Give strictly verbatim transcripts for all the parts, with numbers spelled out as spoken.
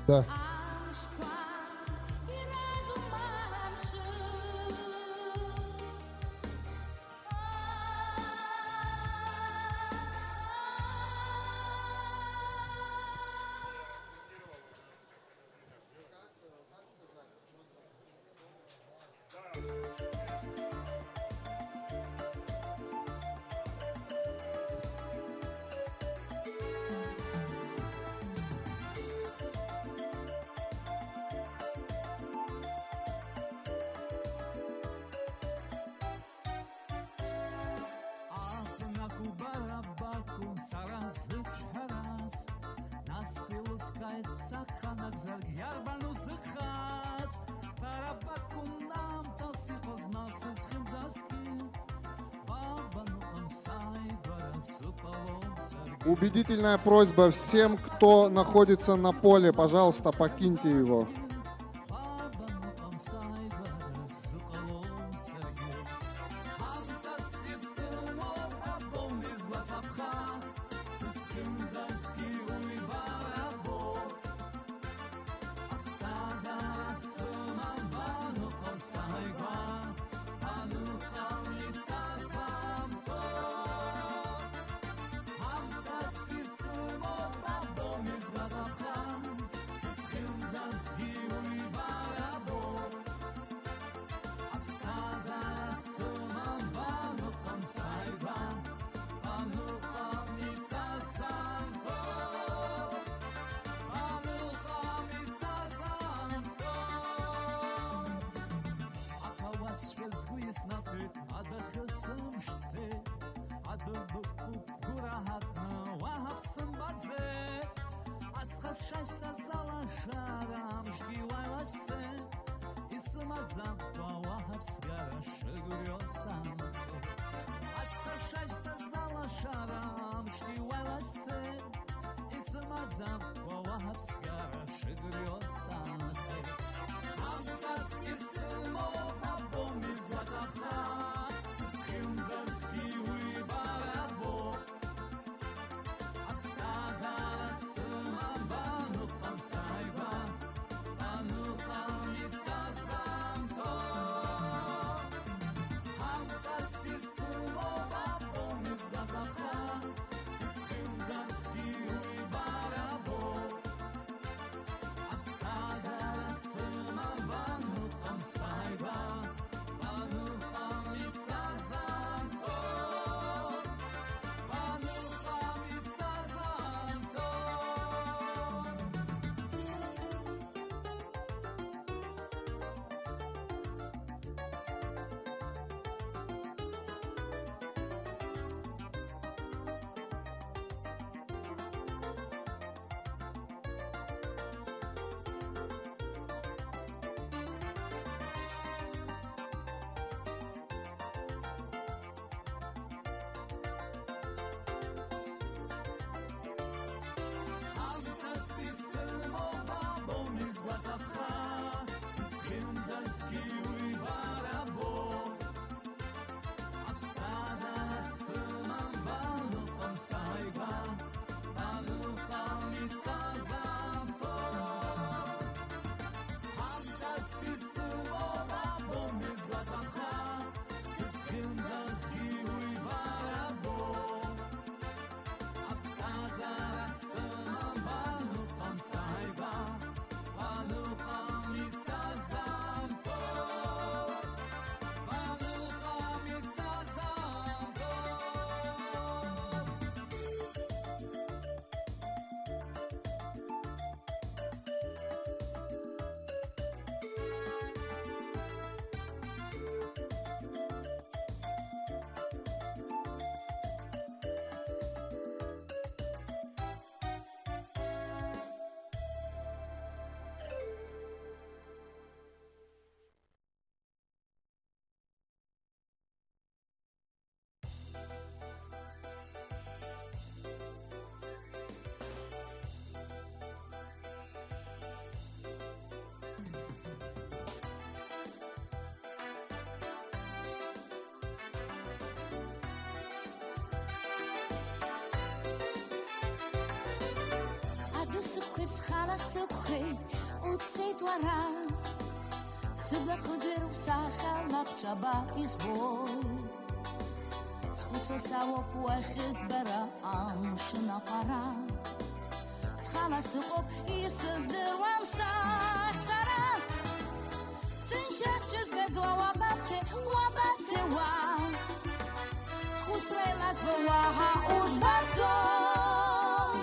Да. Убедительная просьба всем, кто находится на поле, пожалуйста, покиньте его. Сықәхеит, схала сықәхеит, уцеит уара. Сыбла хызҩеир усахьа лабҿаба избоит. Схәыцуа саауп уахьызбара амшын аҟәара. Схала сыҟоуп, исыздыруам сахьцара. Сҭынчра сцәызгаз уа уабацеи, уабацеи уа? Схәыцра еилазго уаҳа узбаӡом.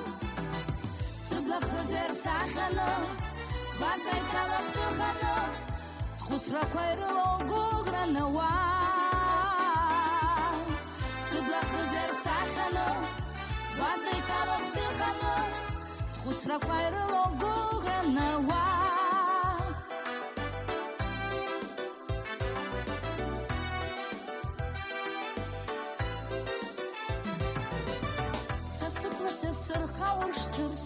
Сыбла хызҩеир сахьаны, сгәаҵа иҭалахтыханы, схәыцрақәа ирылоу гәыӷраны уа. Сыбла хызҩеир сахьаны, сгәаҵа иҭалахтыханы, схәыцрақәа ирылоу гәыӷраны уа. Са сықәлацәа сырха уршьҭырц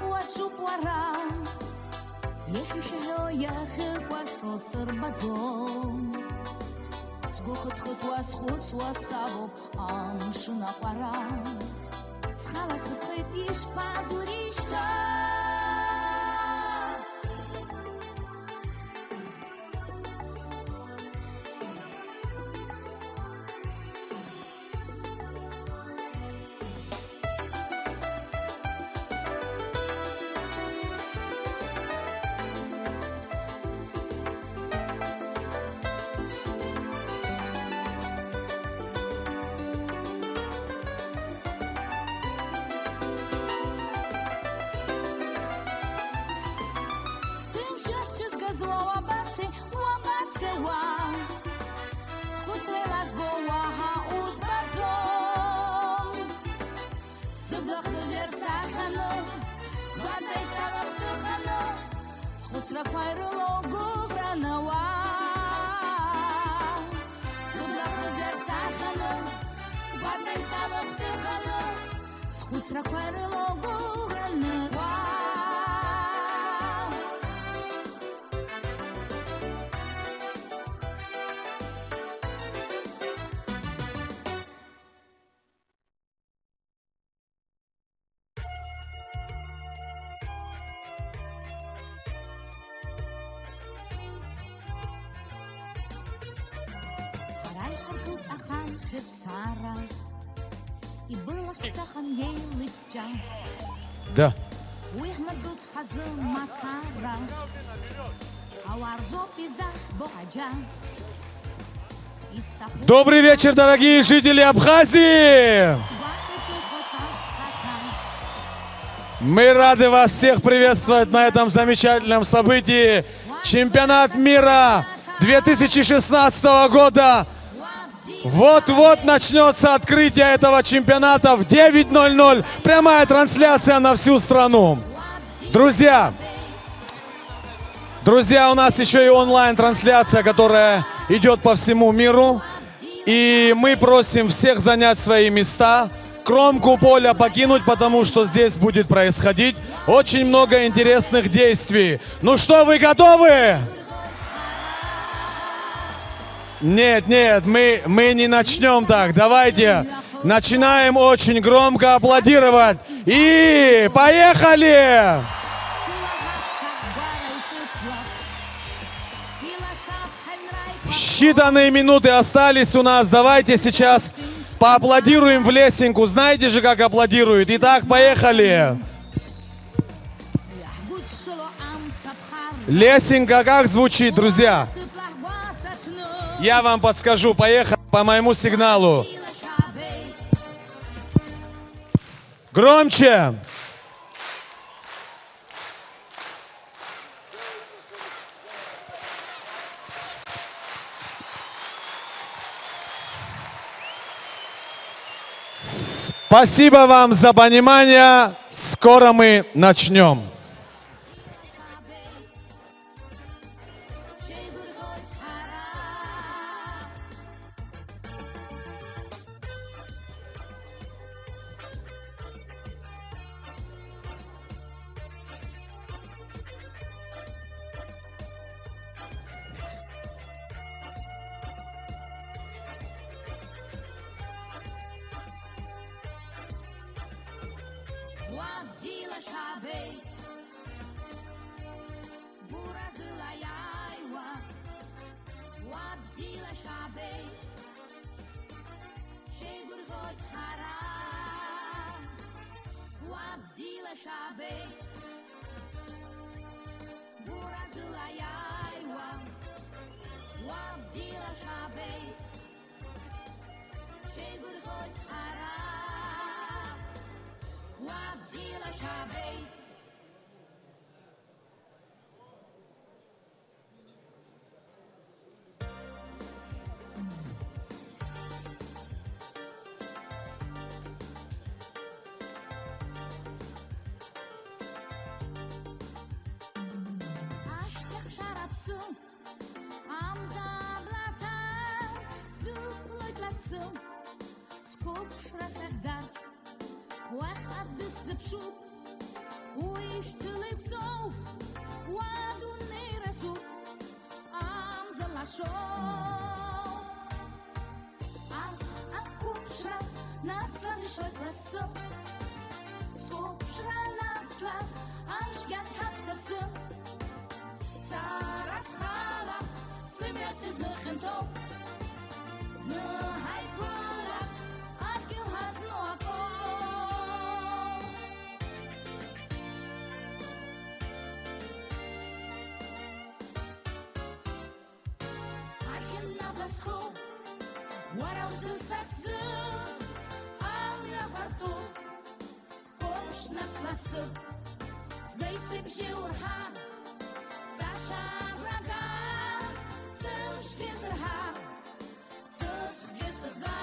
уаҿуп уара. Иахьышәаҳәо, иахьыкәашо сырбаӡом. Сгәы хыҭхыҭуа схәыцуа савоуп амшын аҟәара. Схала сыԥхеит, ишԥазуришьҭа? Сҭынчра сцәызгаз уа уабацеи, уабацеи уа? Схәыцра еилазго уаҳа узбаӡом. Сыбла хызҩеир сахьаны, сгәаҵа иҭалахтыханы, схәыцрақәа ирылоу гәыӷраны уа. Сыбла хызҩеир сахьаны, сгәаҵа иҭалахтыханы, схәыцрақәа ирылоу гәыӷраны уа. Ҳара иҳаркуп аханшәаԥҵара, ибырлахт ахан еилыҷҷа. Да. Уи ҳмырдуп ҳазы мацара. Ауаа рзоуп изаҳбо аџьа. Добрый вечер, дорогие жители Абхазии! Мы рады вас всех приветствовать на этом замечательном событии. Чемпионат мира две тысячи шестнадцатого года. Вот-вот начнется открытие этого чемпионата в девять ноль ноль. Прямая трансляция на всю страну. Друзья, Друзья, у нас еще и онлайн-трансляция, которая идет по всему миру. И мы просим всех занять свои места, кромку поля покинуть, потому что здесь будет происходить очень много интересных действий. Ну что, вы готовы? Нет, нет, мы, мы не начнем так. Давайте начинаем очень громко аплодировать. И поехали! Считанные минуты остались у нас. Давайте сейчас поаплодируем в лесенку. Знаете же, как аплодируют. Итак, поехали! Лесенка как звучит, друзья? Я вам подскажу. Поехали по моему сигналу. Громче! Спасибо вам за понимание. Скоро мы начнем. Уа бзиала шәаабеит! Шәеигәырӷьоит ҳара, уа бзиала шәаабеит. Гәыразыла иааиуа, уа бзиала шәаабеит. Шәеигәырӷьоит ҳара, уа бзиала шәаабеит. Ашьҭахь шәара аԥсы, амза абраҭар, сдәықәлоит лассы, сқәыԥшра сахьӡарц. Уахь адәы сзыԥшуп, уи шәҭыла иқәҵоуп, уа дунеи разуп, амза лашоуп. Аҵх ақәыԥшра нацлар ишоит лассы, сқәыԥшра нацла, амшгьы азҳап са сзы. Сара схала сымҩа сызныхьанҭоуп, зны ҳаиԥылап, адгьыл ҳазну акоуп. Ахьынтә абла схоуп, уара узы са сзы амҩақәа ртәуп. Ҳкәымш нас ласып, сгәеи сыбжьы урҳа, сашәа агәра га, сымшгьы зырҳа, сыцхгьы сыга.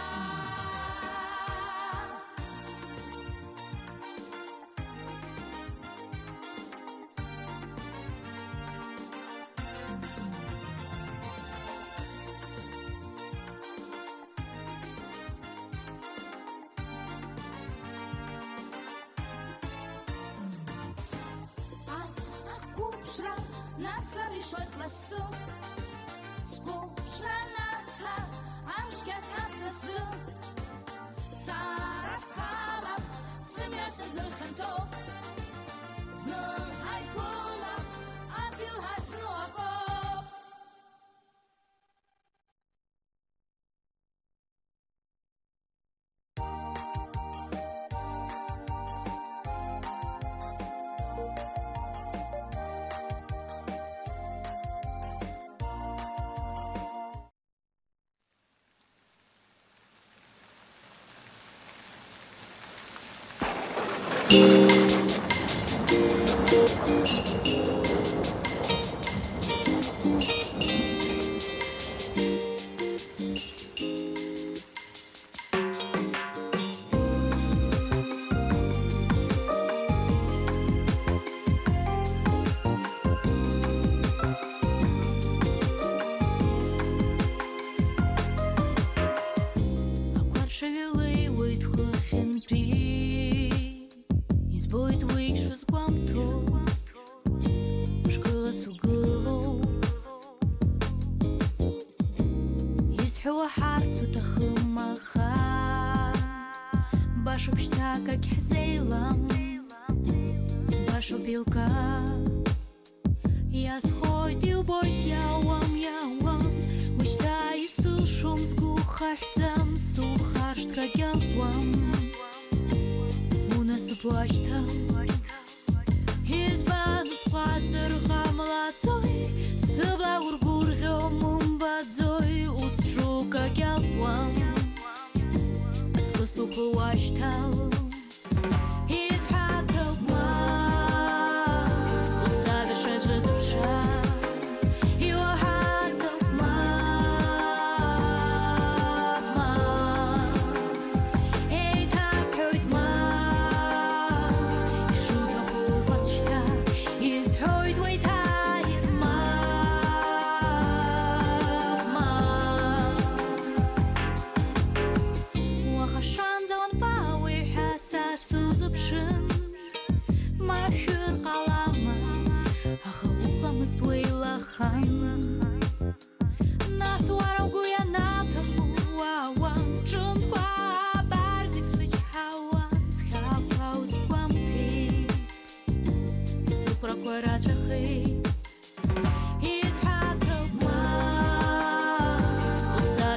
Аҵх ақәыԥшра нацлар ишоит лассы. Сқәыԥшра нацҳа, амшгьы азҳап са сзы. Сара схалап, сымҩа сызныхьанҭоуп. Зны ҳаиԥылап, адгьыл ҳазну акоуп. Ақәаршаҩы леиуеит хыхьынтәи, избоит уи шысгәамҭо, ушгылац угылоуп. Исҳәо уаҳарц уҭахым аха, башоуп шьҭа акагь ҳзеилам, башоуп еилкаа. Иазхоит, иубоит, иауам, иауам, ушьҭа исылшом, сгәы хаҳәӡам, сухаршҭрагь алтуам, унасыԥ уашьҭам. Избан усҟәаҵыр ҟамлаӡои, сыбла ургәырӷьо мымбаӡои, усҿу какьалуам, ацкыс ухы уашьҭал. Исҳәаӡом ма, уца даҽаӡәы дыԥшаа. Иуаҳаӡом, мап, мап, еиҭасҳәоит, мап, ишуҭаху уҟаз шьҭа, исҳәоит уеиҭааит, мап, мап. Уаха шанӡа уанбаауеи ҳәа са сузыԥшын, машәыр ҟалама, аха уҟамызт уеилахан. Нас уара угәы ианаҭаху, уаауан, ҿымҭкәа абарҭ зегь сычҳауан, схьаақәа узгәамҭеит, сыхәрақәа рацәахеит. Исҳәаӡом, мап, уца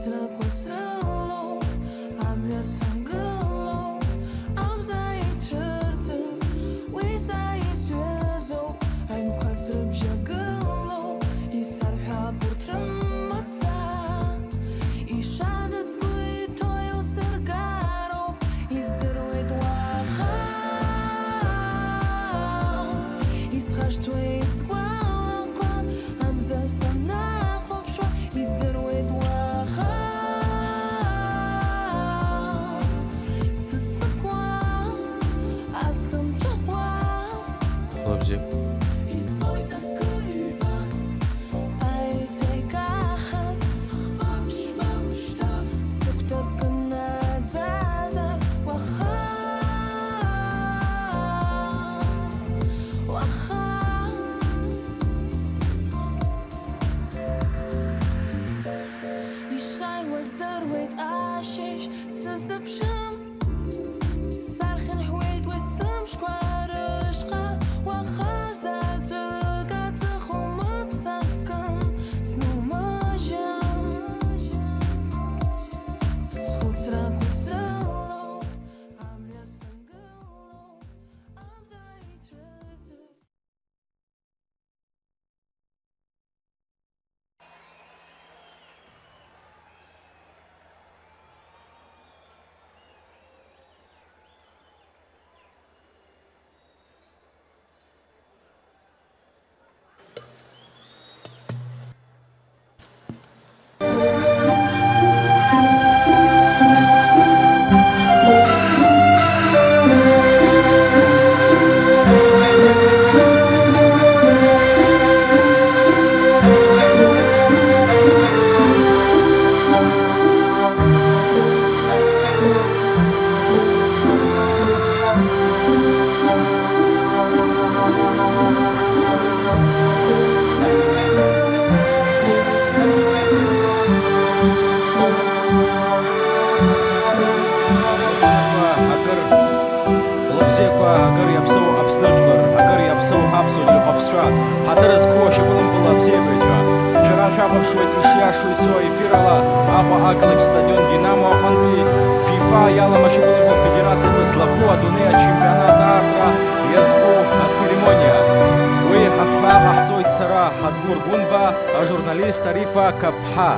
Рақәа срылоуп, амҩа сангылоуп, амза ицәырҵыз, уи са исҩызоуп, аҩнқәа срыбжьагылоуп, исарҳәап урҭ рымаӡа. Ишанасгәы иҭоу еилсыргароуп, издыруеит уаха. Исхашҭуеит сгәалақәа, амза санахәаԥшуа, издыруеит уаха. Сыццакуа, аҵх нҵәаҟәа. Лабзиа. Избоит акы ҩба. Аиҵеигаҳаз хԥа ԥшьба мышьҭа, сыгәҭакы наӡазар уаха, уаха. Ишааиуа здыруеит ашьыжь, сазыԥшым. Сархьынҳәуеит уи сымшқәа рышҟа, уаха заҵәык аҵыхәа мыццакын, снумыжьын. Схәыцрақәа срылоуп, амҩа сангылоуп, амза ицәырҵып. Акыр, лыбзиақәа, акыр иаԥсоу Аԥсны жәлар, акыр иаԥсоу ҳаԥсуа џьархәаԥшцәа, ҳаҭыр зқәу ашьапылампыл абзиабаҩцәа, шәара шәахәаԥшуеит ишиашоу ицо ефирала Аҟәа ақалақь стадион Динамо аҟынтәи фифа иалам ашьапылампыл федерациа дызлахәу адунеи ачемпионат аартра иазку ацеремониа. Уи ҳахәмаҟа ҳҵоит сара, Ҳадгәыр Гәынба, ажурналист Арифа Каԥҳа.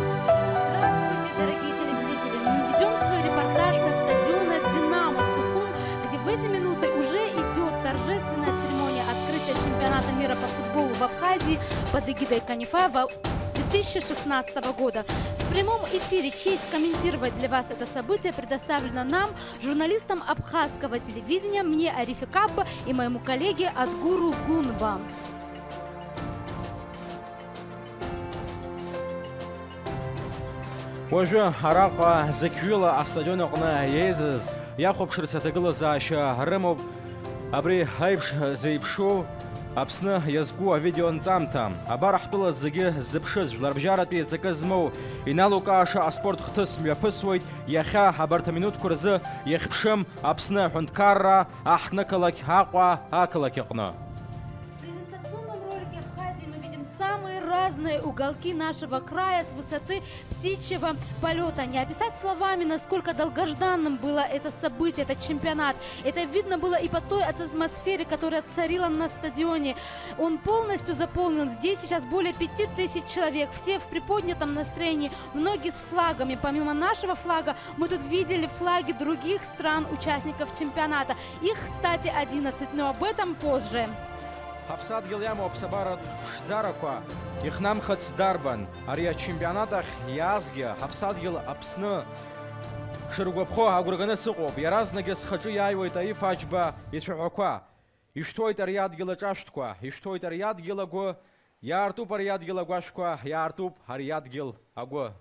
Здравствуйте, дорогие телезрители! Мы ведём свой репортаж со стадиона «Динамо» Сухум, где в эти минуты уже идёт торжественная церемония открытия чемпионата мира по футболу в Абхазии под эгидой КОНИФА во-, две тысячи шестнадцатого года. В прямом эфире честь комментировать для вас это событие предоставлена нам, журналистам абхазского телевидения, мне, Арифе Капба, и моему коллеге Адгуру Гунба. Уажәы араҟа зықьҩыла астадион аҟны еизаз, иахәаԥшырц аҭагылазаашьа рымоуп абри аиԥш зеиԥшу Аԥсны иазку авидеонҵамҭа. Абар ҳтәыла зегьы ззыԥшыз, жәларбжьаратәи ҵакы змоу, иналукааша аспорт хҭыс мҩаԥысуеит иахьа абарҭ аминуҭқәа рзы иахьԥшым Аԥсны аҳәынҭқарра аҳҭнықалақь Аҟәа ақалақь аҟны. В презентационном ролике Абхазии мы видим самые разные уголки нашего края с высоты птичьего полёта. Не описать словами, насколько долгожданным было это событие, этот чемпионат. Это видно было и по той атмосфере, которая царила на стадионе. Он полностью заполнен. Здесь сейчас более пяти тысяч человек. Все в приподнятом настроении. Многие с флагами. Помимо нашего флага, мы тут видели флаги других стран-участников чемпионата. Их, кстати, одиннадцать, но об этом позже. Ҳаԥсадгьыл иамоу аԥсабаратә ԥшӡарақәа ихнамхыц дарбан? Ари ачемпионат ахь иаазгьы ҳаԥсадгьыл Аԥсны шыргәаԥхо агәра ганы сыҟоуп. Иаразнакгьы схаҿы иааиуеит Аиф Аџьба ицәаҳәақәа. Ишәҭуеит ари адгьыл аҿашәҭқәа, ишәҭуеит ари адгьыл агәы, иаартуп ари адгьыл агәашәқәа, иаартуп ари адгьыл агәы.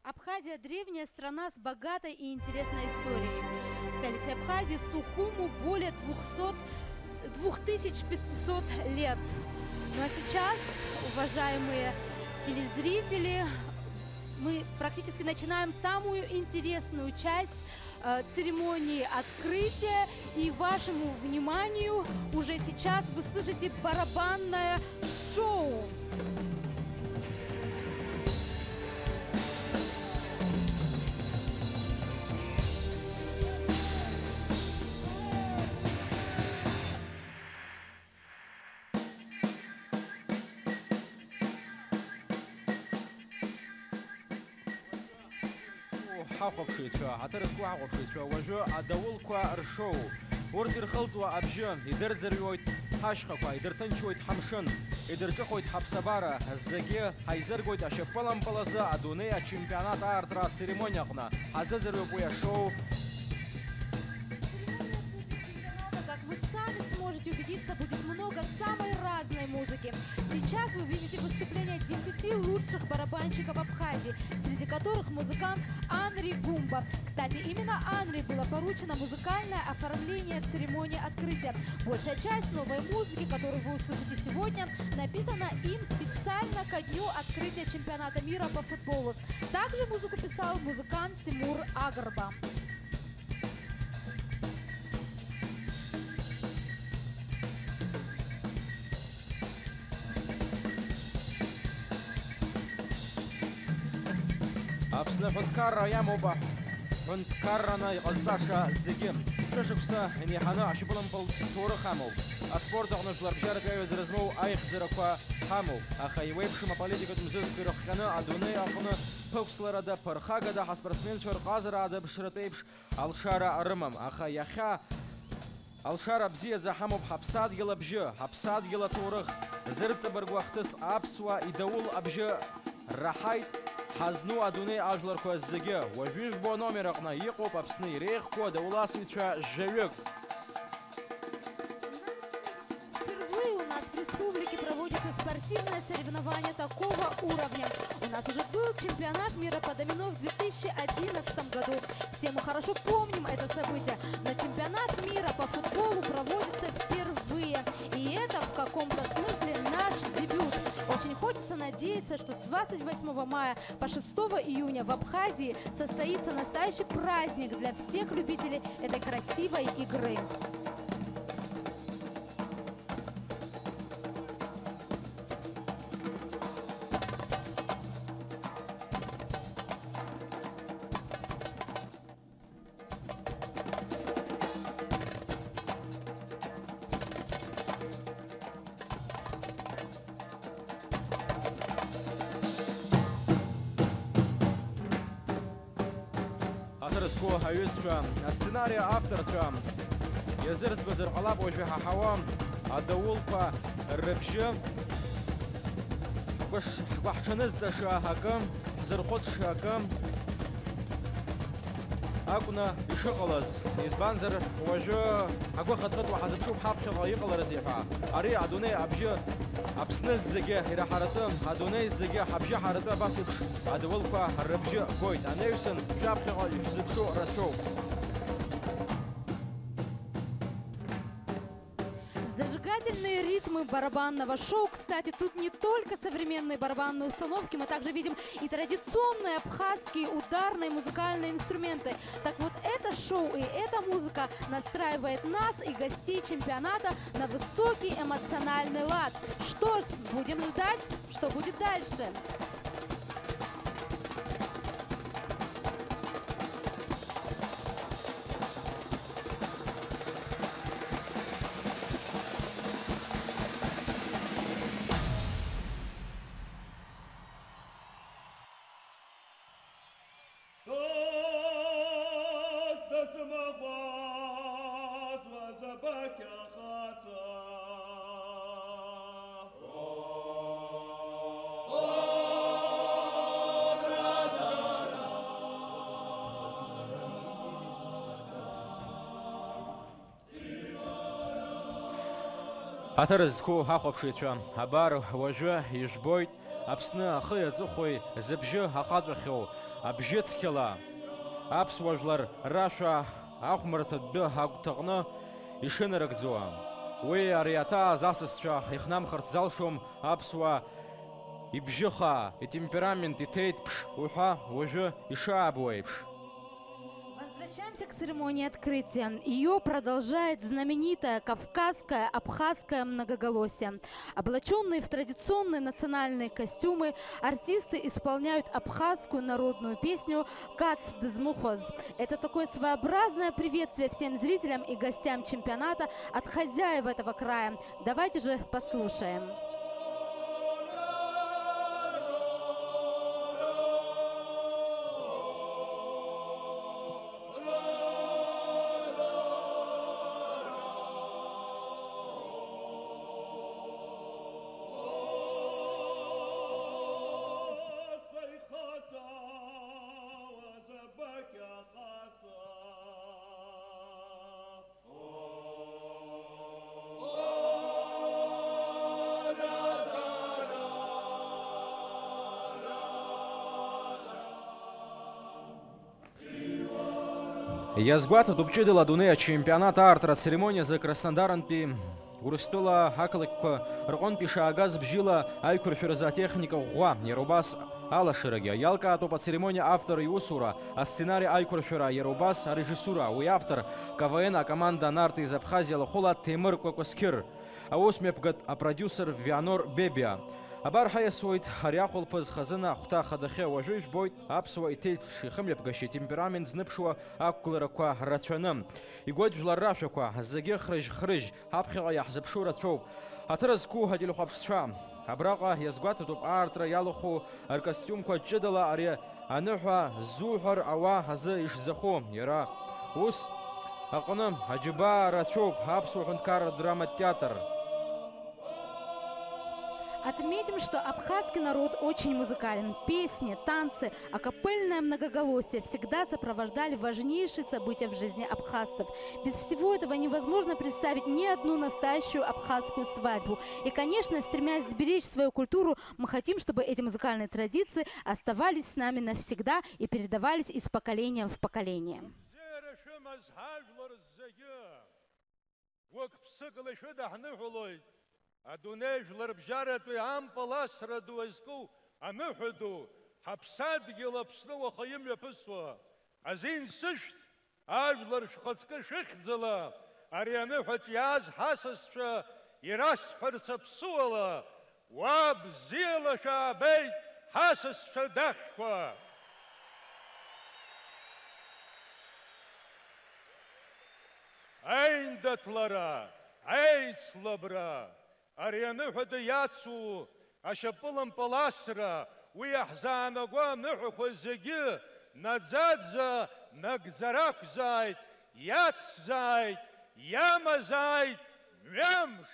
Абхазия — древняя страна с богатой и интересной историей. Столице Абхазии Сухуму более двухсот, двух тысяч пятьсот лет. Ну а сейчас, уважаемые телезрители, мы практически начинаем самую интересную часть э, церемонии открытия. И вашему вниманию уже сейчас вы слышите барабанное шоу. Ҳахәаԥшыҩцәа, ҳаҭыр зқәу ҳахәаԥшыҩцәа, уажәы адаулқәа ршоу. Урҭ ирхылҵуа абжьы, идырӡырҩуеит ҳашьхақәа, идырҭынчуеит ҳамшын, идырҿыхоит ҳаԥсабара, зегьы ҳаизыргоит ашьапылампыл азы адунеи ачемпионат аартра ацеремониа аҟны. Ҳазыӡырҩуп уи ашоу. Как вы сами сможете убедиться, будет много самой разной музыки. Сейчас вы увидите выступления десяти лучших барабанщиков Абхазии, среди которых музыкант Анри Гумба. Кстати, именно Анри было поручено музыкальное оформление церемонии открытия. Большая часть новой музыки, которую вы услышите сегодня, написана им специально ко дню открытия чемпионата мира по футболу. Также музыку писал музыкант Тимур Агарба. Аԥсны аҳәынҭқарра иамоуп аҳәынҭқарраны иҟазҵаша зегьы. Шәышықәса инеиҳаны ашьапылампылтә ҭоурых амоуп. Аспорт аҟны жәларбжьаратәи аҩаӡара змоу аихьӡарақәа ҳамоуп, аха еиуеиԥшым аполитикатә мзызқәа ирыхҟьаны адунеи аҟны ԥықәсларада, ԥырхагада ҳаспортсменцәа рҟазара аада ԥшратә еиԥш алшара рымам, аха иахьа алшара бзиаӡа ҳамоуп ҳаԥсадгьыл абжьы, ҳаԥсадгьыл аҭоурых зырҵабыргуа ахҭыс аԥсуа идаул абжьы раҳаит ҳазну адунеи ажәларқәа зегьы. Уажәы ижәбо аномер аҟны иҟоуп Аԥсны иреиӷьқәоу адауласыҩцәа жәаҩык. Впервые у нас в республике проводится спортивное соревнование такого уровня. У нас уже был чемпионат мира по домино в две тысячи одиннадцатом году. Все мы хорошо помним это событие. Но чемпионат мира по футболу проводится впервые. И это в каком-то смысле наш дебют. Очень хочется надеяться, что с двадцать восьмого мая по шестого июня в Абхазии состоится настоящий праздник для всех любителей этой красивой игры. Аҭыр зқәу аҩызцәа, асценари авторцәа, иазырӡбазар ҟалап уажәы иҳаҳауа адаулқәа рыбжьы, ҳгәыш-, ҳгәы ҳҽанызҵаша акы, ҳзырхәыцша акы акәны ишыҟалаз. Избанзар, уажәы ҳгәы хыҭхыҭуа ҳазыԥшуп ҳаԥхьаҟа иҟаларызеи ҳәа. Ари адунеи абжьы Аԥсны зегьы ираҳаратәы, адунеи зегьы ҳабжьы ҳаратәы абас еиԥш адауылқәа рыбжьы гоит. Анаҩсан, шәаԥхьаҟа ишәзыԥшу рацәоуп. Зажигательные ритмы барабанного шоу. Кстати, тут не только современные барабанные установки, мы также видим и традиционные абхазские ударные музыкальные инструменты. Так вот, это шоу и эта музыка настраивает нас и гостей чемпионата на высокий эмоциональный лад. Что ж, будем ждать, что будет дальше. Аҭыр зқәу ҳахәаԥшыҩцәа, абар, уажәы ижәбоит Аԥсны ахи аҵыхәеи зыбжьы ахаҵәахьоу абжьыцқьала аԥсуа жәлар рашәа ахәмарҭатәы агәҭаҟны ишынарыгӡауа. Уи ари аҭааз асасцәа ихнамхырц залшом аԥсуа ибжьы хаа, итемперамент, иҭеиҭԥш уҳәа уажәы ишаабо еиԥш. Возвращаемся к Церемонии открытия. Ее продолжает знаменитое кавказское абхазское многоголосие. Облачённые в традиционные национальные костюмы, артисты исполняют абхазскую народную песню «Кац дызмыхәоз». Это такое своеобразное приветствие всем зрителям и гостям чемпионата от хозяев этого края. Давайте же послушаем. Иазгәаҭатәуп ҷыдала адунеи ачемпионат аартра ацеремониазы Краснодарантәи Урыстәыла ақалақьқәа рҟынтә ишаагаз бжьыла аиқәыршәаразы атехника ӷәӷәа, иара убас алашарагьы. Иалкаатәуп ацеремониа автор иусура, асценари аиқәыршәара, иара убас арежиссура, уи автор К В Н акоманда Нарҭ из Абхазиа лахәыла Ҭемыр Кәакәасқьыр. Аусмҩаԥгатә апродиусер Вианор Бебиа. Абар ҳаиасуеит ари ахәылԥаз хазына ахәҭа хадахьы. Уажәы ижәбоит аԥсуа иҭеиԥш ихымҩаԥгашьа темперамент зныԥшуа ақәгыларақәа рацәаны. Игоит жәлар рашәақәа, зегьы хрыжь-хрыжь, ҳаԥхьаҟа иаҳзыԥшу рацәоуп. Ҳаҭыр зқәу ателехәаԥшцәа. Абраҟа иазгәаҭатәуп аартра иалахәу ркостиумқәа ҷыдала ари аныҳәа ззуҳәар ауа азы ишӡахо. Иара ус аҟны аџьабаа рацәоуп аԥсуа ҳәынҭқарратә драматә театр. Отметим, что абхазский народ очень музыкален. Песни, танцы, акапельное многоголосие всегда сопровождали важнейшие события в жизни абхазцев. Без всего этого невозможно представить ни одну настоящую абхазскую свадьбу. И, конечно, стремясь сберечь свою культуру, мы хотим, чтобы эти музыкальные традиции оставались с нами навсегда и передавались из поколения в поколение. Бзиара шәымаз ҳажәлар зегьы! Гәык-ԥсыкала ишәыдаҳныҳәалоит адунеи жәларбжьаратәи ампыл асра ду азку аныҳәа ду, ҳаԥсадгьыл Аԥсны уаха имҩаԥысуа. Азин сышәҭ, ажәлар шәхаҵкы шәыхьӡала ари аныҳәаҿ иааз ҳасасцәа ирасҳәарц аԥсуала, уа бзиала шәаабеит, ҳасасцәа дахьқәа! Аиндаҭлара, аицлабра, ари аныҳәа ду иацу ашьапылампыл асра, уи иаҳзаанаго аныҳәақәа зегьы наӡаӡа нагӡара ақәзааит, иацзааит, иамазааит мҩамш!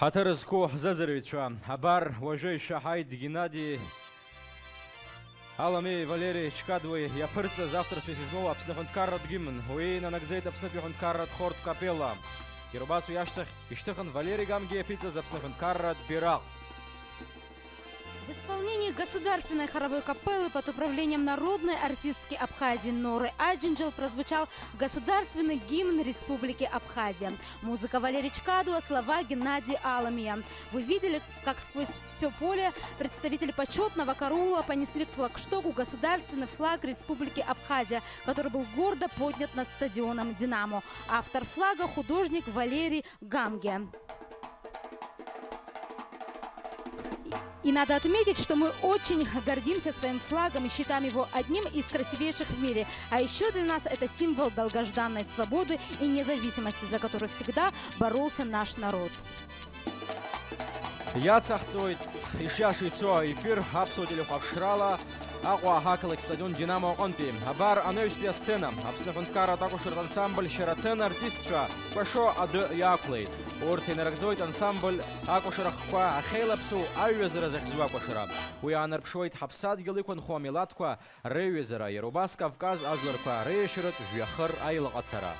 Ҳаҭыр зқәу ҳзыӡырҩцәа, абар, уажәы ишәаҳаит Геннади Аламиеи Валери Чкадуеи иаԥырҵаз авторс измоу Аԥсны аҳәынҭқарратә гимн. Уи инанагӡеит Аԥснытәи аҳәынҭқарратә хортә капелла. Иара убас уи ашьҭахь ишьҭыхын Валери Гамгиа иаԥиҵаз Аԥсны аҳәынҭқарратә бираҟ. В исполнении государственной хоровой капеллы под управлением народной артистки Абхазии Норы Аджинджел прозвучал государственный гимн Республики Абхазия. Музыка Валерия Чкадуа, слова Геннадия Аламия. Вы видели, как сквозь всё поле представители почётного караула понесли к флагштоку государственный флаг Республики Абхазия, который был гордо поднят над стадионом «Динамо». Автор флага — художник Валерий Гамге. И надо отметить, что мы очень гордимся своим флагом и считаем его одним из красивейших в мире. А ещё для нас это символ долгожданной свободы и независимости, за которую всегда боролся наш народ. Иацаҳҵоит, ишиаша ицо аефир, аԥсуа телехәаԥшрала. Аҟәа ақалақь стадион «Динамо» аҟынтәи. Абар анаҩстәи асцена. Аԥсны аҳәынҭқарратә акәашаратә ансамбль «Шьараҭын» артистцәа кәашо адәы иаақәлеит. Урҭ инарыгӡоит ансамбль акәашара хкқәа ахьеилаԥсоу аҩазара захьӡу акәашара. Уи аанарԥшуеит ҳаԥсадгьыл иқәынхо амилаҭқәа реиҩызара, иара убас Кавказ ажәларқәа реиашьаратә жәҩахыр аилаҟацара.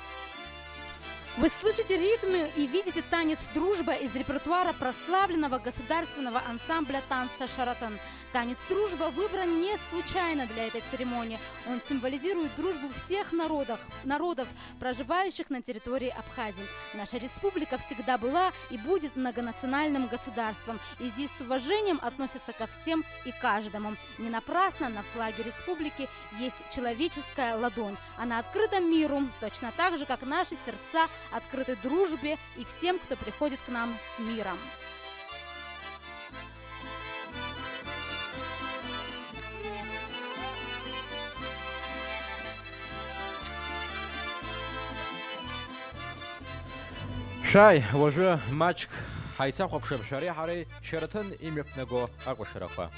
Вы слышите ритмы и видите танец «Дружба» из репертуара прославленного государственного ансамбля танца «Шаратан». Танец «Дружба» выбран не случайно для этой церемонии. Он символизирует дружбу всех народов, народов, проживающих на территории Абхазии. Наша республика всегда была и будет многонациональным государством, и здесь с уважением относятся ко всем и каждому. Не напрасно на флаге республики есть человеческая ладонь. Она открыта миру, точно так же, как наши сердца открыты дружбе и всем, кто приходит к нам с миром. Шәааи, уажәы маҷк ҳаицахәаԥшып шәареи ҳареи Шьараҭын имҩаԥнаго акәашарақәа.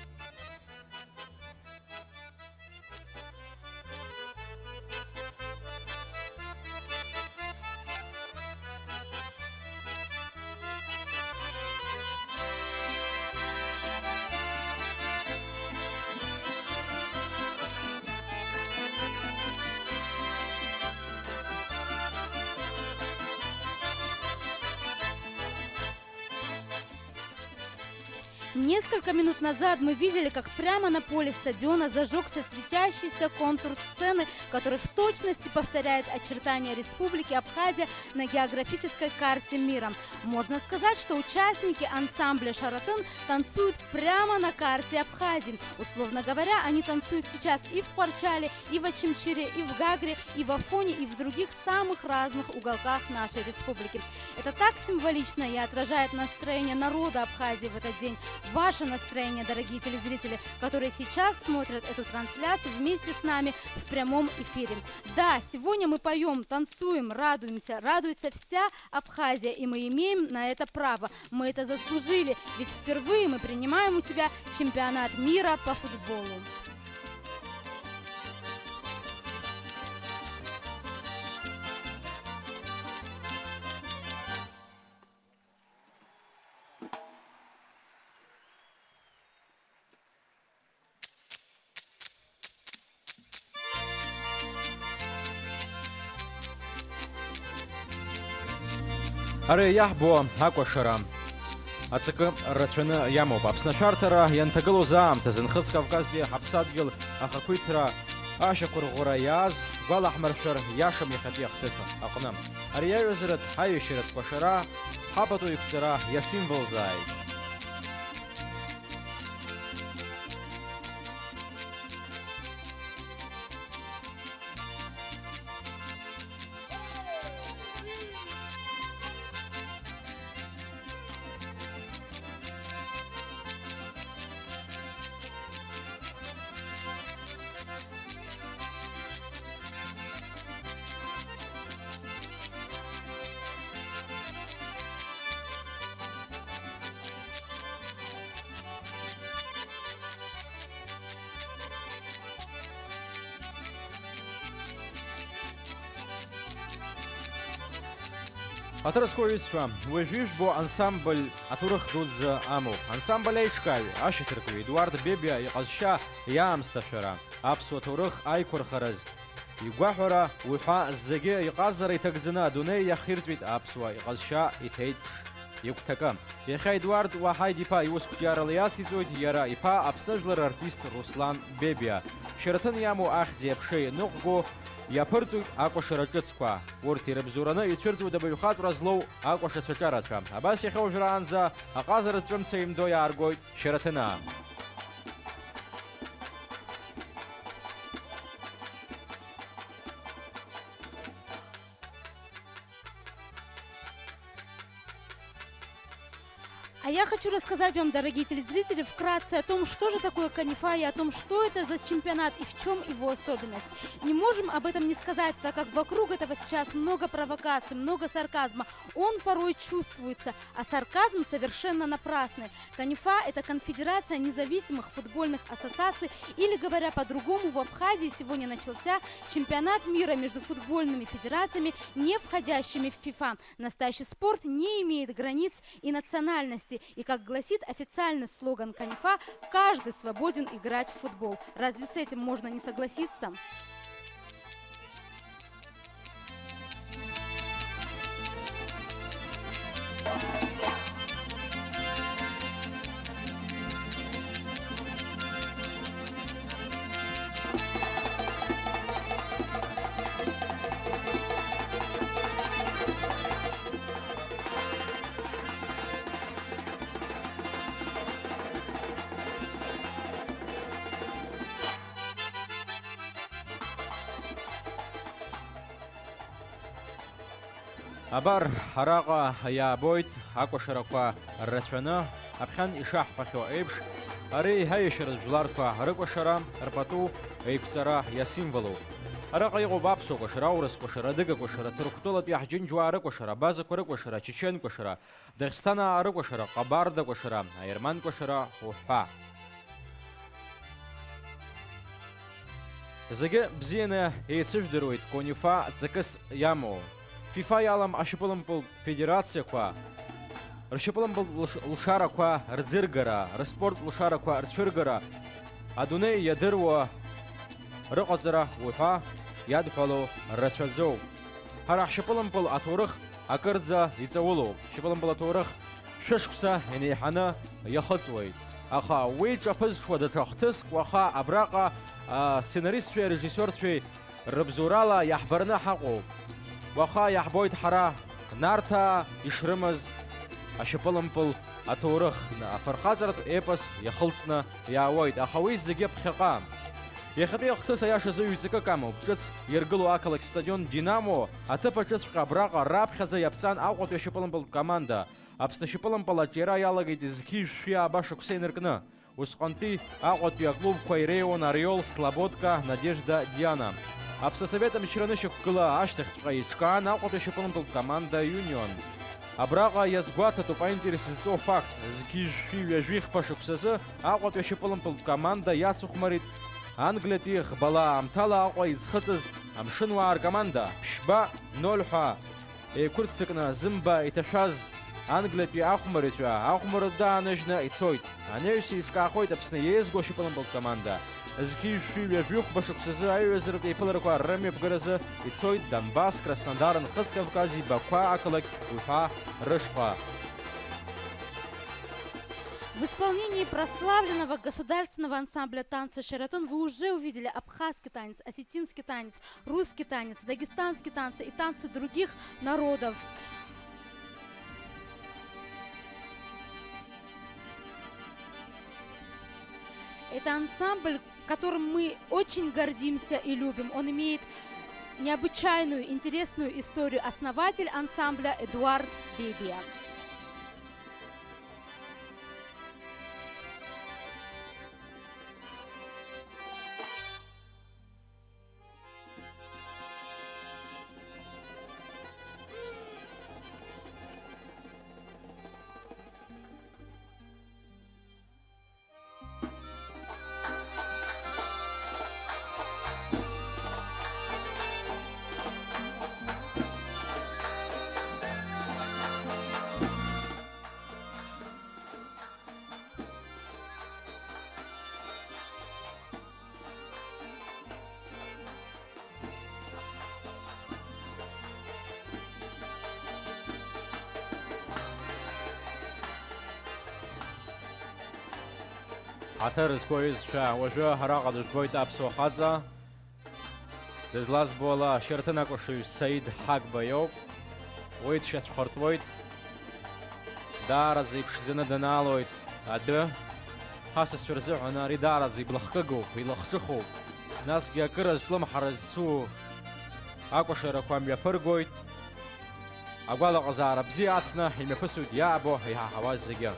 Несколько минут назад мы видели, как прямо на поле стадиона зажёгся светящийся контур сцены, который в точности повторяет очертания Республики Абхазия на географической карте мира. Можно сказать, что участники ансамбля «Шаратын» танцуют прямо на карте Абхазии. Условно говоря, они танцуют сейчас и в Кварчале, и в Очамчире, и в Гагре, и в Афоне, и в других самых разных уголках нашей республики. Это так символично и отражает настроение народа Абхазии в этот день. Ваше настроение, дорогие телезрители, которые сейчас смотрят эту трансляцию вместе с нами в прямом эфире. Да, сегодня мы поём, танцуем, радуемся, радуется вся Абхазия, и мы имеем на это право. Мы это заслужили, ведь впервые мы принимаем у себя чемпионат мира по футболу. Ари иаҳбо акәашара аҵакы рацәаны иамоуп. Аԥсны ашәарҭара ианҭагылоз аамҭазы Нхыҵ Кавказтәи ҳаԥсадгьыл ахақәиҭра ашьақәырӷәӷәара иааз гәалаҳмыршәар иашам иахьатәи ахҭыс аҟны. Ари аҩызаратә аиашьаратә кәашара ҳапату иқәҵара иасимволзааит. Ҳаҭыр зқәу аҩызцәа, уажәы ижәбо ансамбль аҭоурых дуӡӡа амоуп. Ансамбль аиҿкааҩ, ашьаҭаркҩы Едуард Бебиа иҟазшьа иаамсҭашәара, аԥсуа ҭоурых аиқәырхараз игәаҳәара уҳәа зегьы иҟазара иҭагӡаны адунеи иахирҵәеит аԥсуа иҟазшьа иҭеиҭԥш игәҭакы. Иахьа Едуард Уаҳаид-иԥа иус қәҿиарала иациҵоит иара иԥа Аԥсны жәлар артист Руслан Бебиа. Шьараҭын иамоу ахьӡи аԥшеи ныҟәго иаԥырҵоит акәашара ҿыцқәа. Урҭ ирыбзоураны ицәырҵуеит абаҩхатәра злоу акәашацәа ҿарацәа. Абас иахьа уажәраанӡа аҟазара ҵәымца еимдо иааргоит Шьараҭынаа. А я хочу рассказать вам, дорогие телезрители, вкратце о том, что же такое канифа и о том, что это за чемпионат и в чем его особенность. Не можем об этом не сказать, так как вокруг этого сейчас много провокаций, много сарказма. Он порой чувствуется, а сарказм совершенно напрасный. Канифа — это конфедерация независимых футбольных ассоциаций, или, говоря по-другому, в Абхазии сегодня начался чемпионат мира между футбольными федерациями, не входящими в фифа. Настоящий спорт не имеет границ и национальности, и, как гласит официальный слоган канифа, каждый свободен играть в футбол. Разве с этим можно не согласиться? Абар, араҟа иаабоит акәашарақәа рацәаны, аԥхьан ишаҳҳәахьоу еиԥш, ари аиашьара жәларқәа рыкәашара, рпату еиқәҵара иасимволуп. Араҟа иҟоуп аԥсуа кәашара, аурыс кәашара, адыга кәашара, ҭырқәтәылатәи ҳџьынџьуаа рыкәашара, абазақәа рыкәашара, ачечен кәашара, Дагестан рыкәашара, ҟабарда кәашара, аерман кәашара уҳәа. Зегьы бзианы еицыжәдыруеит конифа ҵакыс иамоу. Фифа иалам ашьапылампылтә федерациақәа, ршьапылампылтә лш-, лшарақәа рӡыргара, рспорт лшарақәа рцәыргара, адунеи иадыруа рыҟаҵара уҳәа иадҳәало рацәаӡоуп. Ҳара ҳшьапылампыл аҭоурых акырӡа иҵаулоуп. Шьапылампыл аҭоурых шәышықәса инеиҳаны иахыҵуеит. Аха уи ҿаԥызҽуа даҽа хҭыск уаха абраҟа асценаристцәеи арежиссиорцәеи рыбзоурала иаҳбараны ҳаҟоуп. Уаха иаҳбоит ҳара Нарҭаа ишрымаз ашьапылампыл аҭоурых, афырхаҵаратә епос иахылҵны иаауеит, аха уи зегьы ԥхьаҟа. Иахьатәи ахҭыс аиашазы ҩ-ҵакык амоуп, ҿыц иргылоу ақалақь стадион Динамо аҭыԥ аҿыҵәҟьа абраҟа раԥхьаӡа иаԥҵан Аҟәатәи ашьапылампылтә команда. Аԥсны ашьапылампыл аҿиара иалагеит зқьи жәшәи ааба шықәса инаркны. Усҟантәи Аҟәатәи аклубқәа иреиуан Ориол, Слободка, Надежда, Диана. Аԥсны асовет амчра анышьақәгыла ашьҭахьҵәҟьа иҿкаан Аҟәатәи ашьапылампылтә команда Иунион. Абраҟа иазгәаҭатәуп аинтерес зҵоу факт, зқьи жәшәи ҩажәи хԥа шықәсазы Аҟәатәи ашьапылампылтә команда иацыхәмарит Англиатәи ӷбала аамҭала Аҟәа иӡхыҵыз амшынуаа ркоманда, ԥшьба ноль ҳәа еиқәырццакны зымба иҭашәаз Англиатәи ахәмарыҩцәа ахәмарра дааныжьны ицоит. Анаҩс еиҿкаахоит Аԥсны иеизгоу ашьапылампылтә команда. Зқьи жәшәи ҩажәи хәба шықәсазы аиҩызаратә еиԥыларақәа рымҩаԥгаразы ицоит Донбасс, Краснодар, Нхыҵ Кавкази Бақәа ақалақь уҳәа рышҟа. В исполнении прославленного государственного ансамбля танца «Шератон» вы уже увидели абхазский танец, осетинский танец, русский танец, дагестанские танцы и танцы других народов. Это ансамбль, которым мы очень гордимся и любим. Он имеет необычайную, интересную историю. Основатель ансамбля Эдуард Бебия. Аҭыр зқәу аҩызцәа, уажәы араҟа дыжәбоит аԥсуа хаҵа. Дызлазбо ала, Шьараҭын акәашаҩ Саид Ҳагба иоуп. Уи дшьацәхыртуеит. Даараӡа иԥшӡаны данаалоит адәы. Ҳасасцәа рзыҳәан ари даараӡа иблахкыгоуп, илахҿыхуп. Насгьы акыраз ҿлымҳара зцу акәашарақәа мҩаԥыргоит. Агәалаҟазаара бзиа ацны имҩаԥысуеит иаабо, иҳаҳауа зегьы.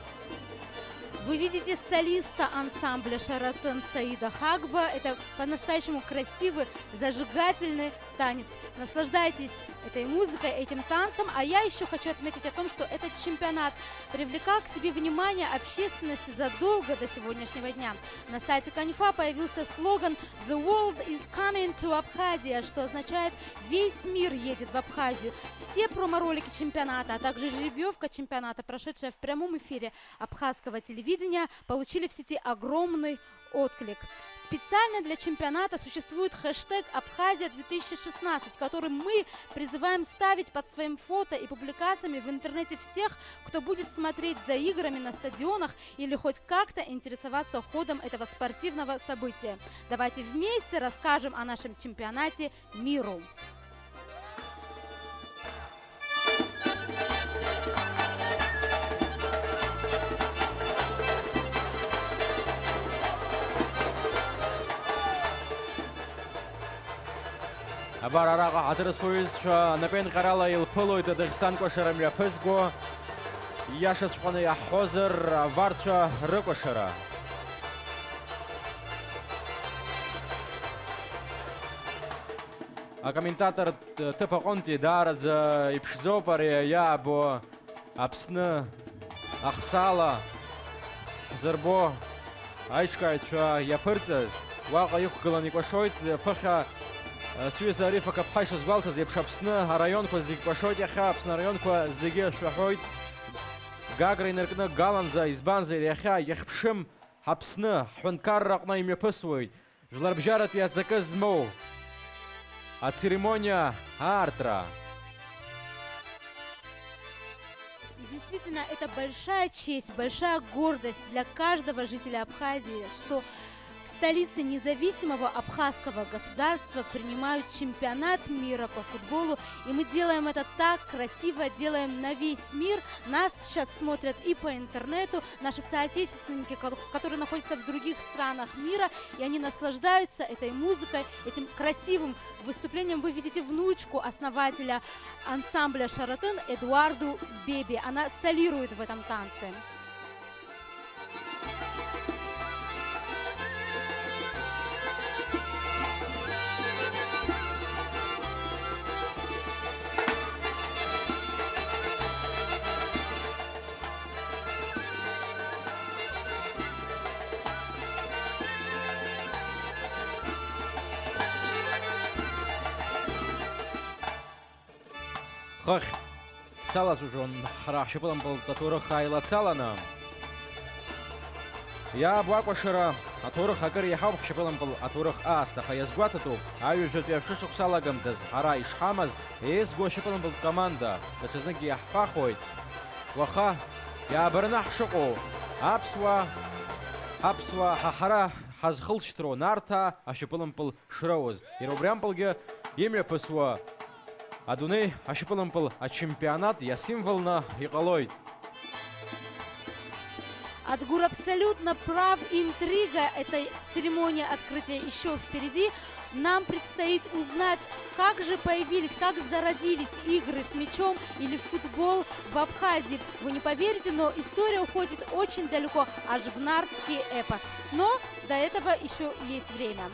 Вы видите солиста ансамбля «Шаратен» Саида Хагба. Это по-настоящему красивый, зажигательный танец. Наслаждайтесь этой музыкой, этим танцем. А я ещё хочу отметить о том, что этот чемпионат привлекал к себе внимание общественности задолго до сегодняшнего дня. На сайте КОНИФА появился слоган «The world is coming to Abkhazia», что означает «Весь мир едет в Абхазию». Все промо-ролики чемпионата, а также жеребьевка чемпионата, прошедшая в прямом эфире абхазского телевидения, получили в сети огромный отклик. Специально для чемпионата существует хэштег «Абхазия две тысячи шестнадцать», который мы призываем ставить под своим фото и публикациями в интернете всех, кто будет смотреть за играми на стадионах или хоть как-то интересоваться ходом этого спортивного события. Давайте вместе расскажем о нашем чемпионате миру. Абар араҟа ҳаҭыр зқәу аҩызцәа напеинҟьарала илԥылоит Дагестан кәашара мҩаԥызго, ииашаҵәҟьаны иаҳҳәозар, аварцәа рыкәашара. Акомментатор ҭыԥ аҟынтәи даараӡа иԥшӡоуп ари иаабо Аԥсны ахсаала ҳзырбо аиҿкааҩцәа иаԥырҵаз. Уаҟа иқәгыланы икәашоит, ԥыхьа, сҩыза Ариф Ақаԥҳа ишазгәалҭаз еиԥш, Аԥсны араионқәа зегь кәашоит иахьа, Аԥсны араионқәа зегьы шәаҳәоит. Гагра инаркны Галанӡа, избанзар, иахьа иахьԥшым Ҳаԥсны ҳҳәынҭқарра аҟны имҩаԥысуеит. Жәларбжьаратәи аҵакы змоу ацеремониа аартра. И действительно, это большая честь, большая гордость для каждого жителя Абхазии, что в столице независимого абхазского государства принимают чемпионат мира по футболу, и мы делаем это так красиво, делаем на весь мир. Нас сейчас смотрят и по интернету наши соотечественники, ко-, которые находятся в других странах мира, и они наслаждаются этой музыкой, этим красивым выступлением. Вы видите внучку основателя ансамбля «Шаратен» Эдуарду Беби. Она солирует в этом танце. Хыхь салацәажәон ҳара ҳшьапылампылтә аҭоурых ааилацаланы. Иаабо акәашара аҭоурых акыр иаҳауп ҳшьапылампыл аҭоурых аасҭа, аха иазгәаҭатәуп, аҩажәатәи ашәышықәса алагамҭазы ҳара ишҳамаз еизго ашьапылампылтә команда, даҽазныкгьы иаҳҳәахуеит, уаха иаабараны ҳшыҟоу аԥсуаа, ҳаԥсуаа, ҳа ҳара ҳазхылҵшьҭроу Нарҭаа ашьапылампыл шроуз, иара убри ампылгьы имҩаԥысуа адунеи ашьапылампыл ачемпионат иасимволны иҟалоит. Адгур абсолютно прав, интрига этой церемонии открытия ещё впереди. Нам предстоит узнать, как же появились, как зародились игры с мячом или футбол в Абхазии. Вы не поверите, но история уходит очень далеко, аж в нартский эпос. Но до этого ещё есть время.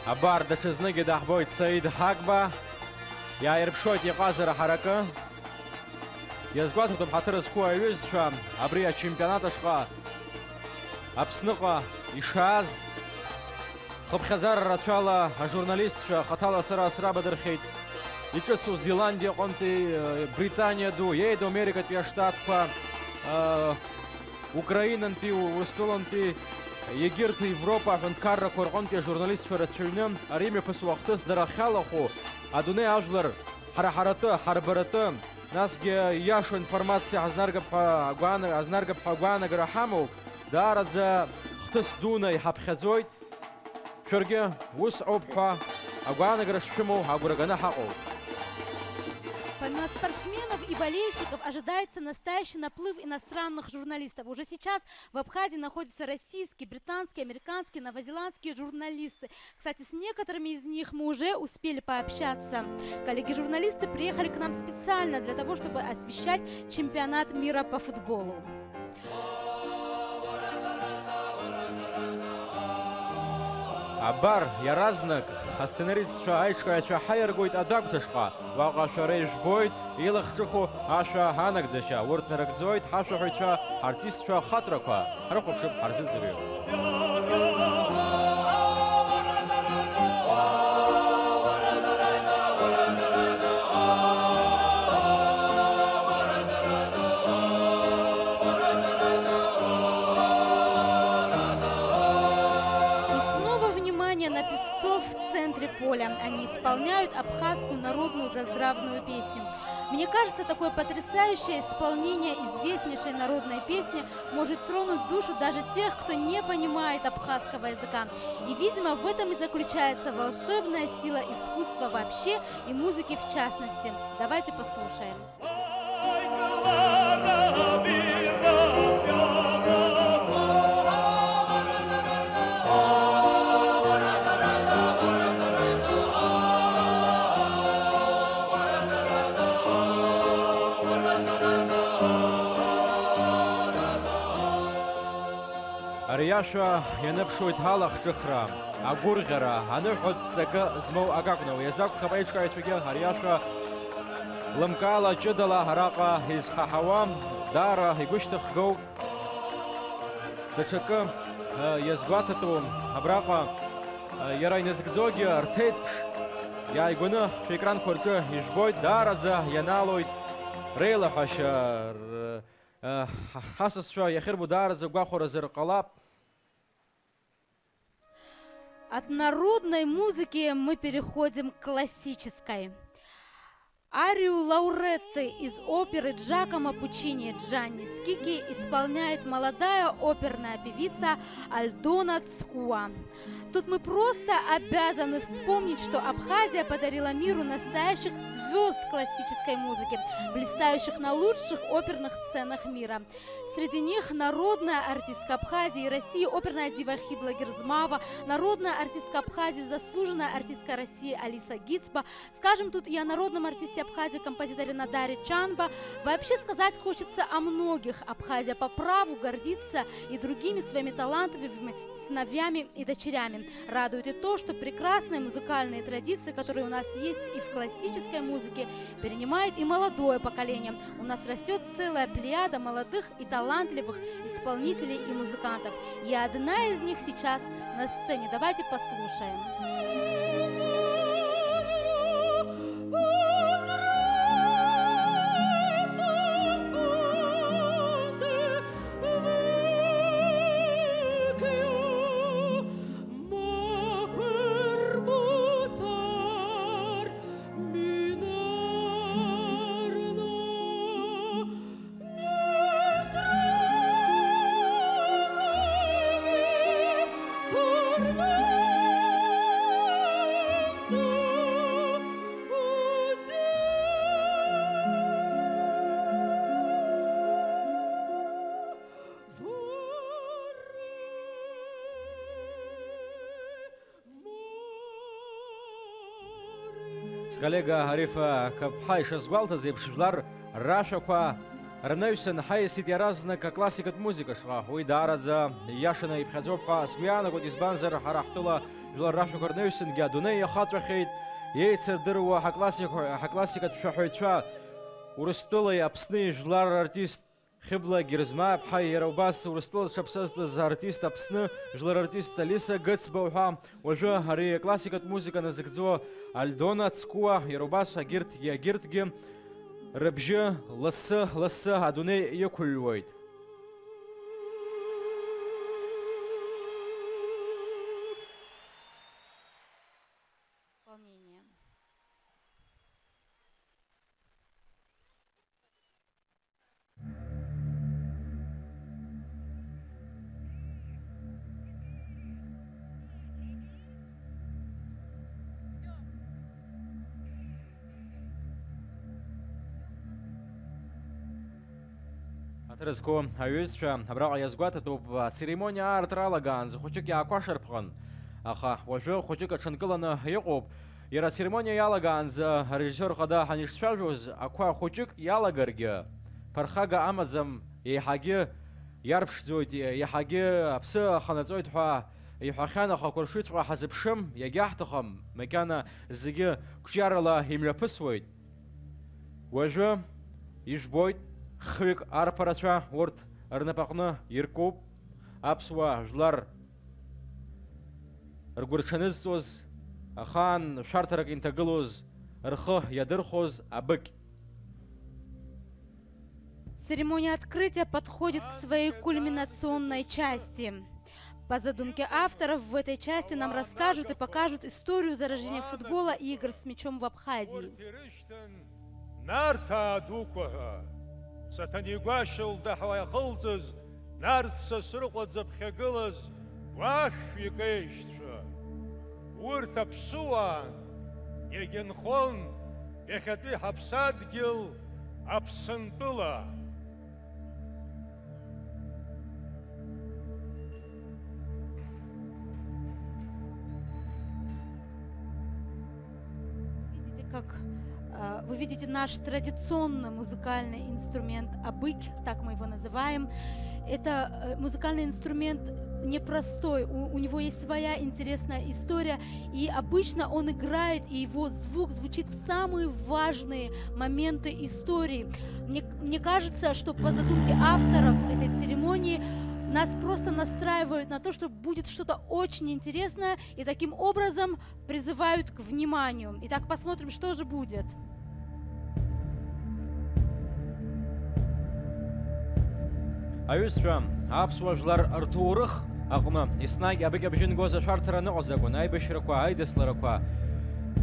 Абар, даҽазныкгьы даҳбоит Саид Ҳагба. Иааирԥшуеит иҟазара ҳаракы. Иазгәаҭатәуп ҳаҭыр зқәу аҩызцәа абри ачемпионат ашҟа Аԥсныҟа ишааз. Хыԥхьаӡара рацәала ажурналистцәа хаҭала сара срабадырхьеит. Иҿыцу Зеландиаҟынтәи, э, Британиа ду, иеиду Америкатәи аштатқәа, э, Украинантәи, Урыстәылантәи, егьырҭ Европа аҳәынҭқаррақәа рҟынтәи ажурналистцәа рацәаҩны ари мҩаԥысуа ахҭыс дара ахьалахәу адунеи ажәлар ҳара ҳаратәы, ҳарбаратәы, насгьы ииашоу информациа ҳазнаргап ҳәа агәаана-, ҳазнаргап ҳәа агәаанагара ҳамоуп. Даараӡа хҭыс дуны иҳаԥхьаӡоит. Шәаргьы ус ауп ҳәа агәаанагара шшәымоу агәра ганы ҳаҟоуп. Помимо спортсменов и болельщиков ожидается настоящий наплыв иностранных журналистов. Уже сейчас в Абхазии находятся российские, британские, американские, новозеландские журналисты. Кстати, с некоторыми из них мы уже успели пообщаться. Коллеги-журналисты приехали к нам специально для того, чтобы освещать чемпионат мира по футболу. Абар, иаразнак асценаристцәа аиҿкааҩцәа ҳаиаргоит адәы агәҭашҟа. Уаҟа шәара ижәбоит илахҿыху ашәа анагӡашьа. Урҭ нарыгӡоит ҳашәаҳәаҩцәа, ҳартистцәа ахаҵәрақәа. Ҳрыхәаԥшып, ҳарзыӡырҩып. И снова внимание на певцов в центре поля. Они исполняют абхазскую народную заздравную песню. Мне кажется, такое потрясающее исполнение известнейшей народной песни может тронуть душу даже тех, кто не понимает абхазского языка. И, видимо, в этом и заключается волшебная сила искусства вообще и музыки в частности. Давайте послушаем. Ари ашәа ианыԥшуеит алахҿыхра, агәырӷьара, аныҳәатә ҵакы змоу акы акәны. Уи азы акәхап аиҿкааҩцәагьы ари ашәа лымкаала, ҷыдала араҟа изҳаҳауа, даара игәышьҭыхгоуп. Даҽакы, э, иазгәаҭатәу абраҟа, э, иара иназыгӡогьы рҭеиҭԥш иааигәаны шәекранқәа рҿы ижәбоит, даараӡа ианаалоит реилаҳәашьа, р-, э, ҳ-, ҳасасцәа иахьырбо даараӡа гәахәаразар ҟалап. От народной музыки мы переходим к классической. Арию лауретты из оперы Джакомо Пуччини «Джанни Скики» исполняет молодая оперная певица Альдона Цкуа. Тут мы просто обязаны вспомнить, что Абхазия подарила миру настоящих звёзд классической музыки, блистающих на лучших оперных сценах мира. Среди них народная артистка Абхазии и России, оперная дива Хибла Герзмава, народная артистка Абхазии, заслуженная артистка России Алиса Гицба, скажем тут и о народном артисте Абхазии, композиторе Надаре Чанба. Вообще сказать хочется о многих. Абхазия по праву гордится и другими своими талантливыми сыновьями и дочерями. Радует и то, что прекрасные музыкальные традиции, которые у нас есть и в классической музыке, перенимает и молодое поколение. У нас растёт целая плеяда молодых и талантливых исполнителей и музыкантов. И одна из них сейчас на сцене. Давайте послушаем. Сколлега Арифа Каԥҳа ишазгәалҭаз еиԥш, жәлар рашәақәа рнаҩсан ҳаиасит иаразнак аклассикатә музыка шҟа. Уи даараӡа ииашаны иԥхьаӡоуп ҳәа сгәы иаанагоит, избанзар, ҳара ҳтәыла жәлар рашәақәа рнаҩсангьы адунеи иахаҵәахьеит, еицырдыруа ҳаклассик-, ҳаклассикатә шәаҳәаҩцәа, Урыстәылеи Аԥсни жәлар рартист Хьыбла Герзмааԥҳа, иара убас Урыстәыла зҽаԥсазтәыз артист, Аԥсны жәлар артист Алиса Гыцба уҳәа, уажәы ари аклассикатә музыка назыгӡо Альдона Цкуа, иара убас агьырҭгьы, агьырҭгьы рыбжьы лассы-лассы адунеи иқәыҩуеит. Аҭыр зқәу аҩызцәа абраҟа иазгәаҭатәуп, ацеремониа аартра алагаанӡа хәыҷык иаақәашарԥҟан, аха уажәы хәыҷык аҽынкыланы иҟоуп. Иара ацеремониа иалагаанӡа арежиссиор хада ҳанишцәажәоз, ақәа хәыҷык иалагаргьы, ԥырхага амаӡам, еиҳагьы иарԥшӡоит, еиҳагьы аԥсы аханаҵоит ҳәа иҳәахьан, аха ақәыршҩыҵәҟьа ҳазыԥшым, иагьаҳҭахым, макьана зегьы қәҿиарала имҩаԥысуеит. Уажәы ижәбоит, хҩык арԥарацәа урҭ рнапаҟны иркуп, аԥсуа жәлар ргәырҽанызҵоз, ахаан шәарҭарак инҭагылоз, рхы иадырхәоз абыкь. Церемония открытия подходит к своей кульминационной части. По задумке авторов, в этой части нам расскажут и покажут историю зарождения футбола и игр с мячом в Абхазии. Нарҭаа дуқәа ҳәа, Саҭанеи Гәашьа лдаҳәа иахылҵыз, Нарҭ Сасрыҟәа дзыԥхьагылаз гәашәҩык аишьцәа. Урҭ аԥсыуаан, иагьынхон иахьатәи ҳаԥсадгьыл Аԥсынтәыла. Видите, как, э, вы видите наш традиционный музыкальный инструмент абык, так мы его называем. Это, э, музыкальный инструмент непростой, у, у него есть своя интересная история, и обычно он играет, и его звук звучит в самые важные моменты истории. Мне, мне кажется, что по задумке авторов этой церемонии нас просто настраивают на то, что будет что-то очень интересное, и таким образом призывают к вниманию. Итак, посмотрим, что же будет. Аҩызцәа, аԥсуа жәлар рҭоурых аҟны еснагь абыкь абжьы ангоз ашәарҭара аныҟаз акәын, аибашьрақәа, аидысларақәа,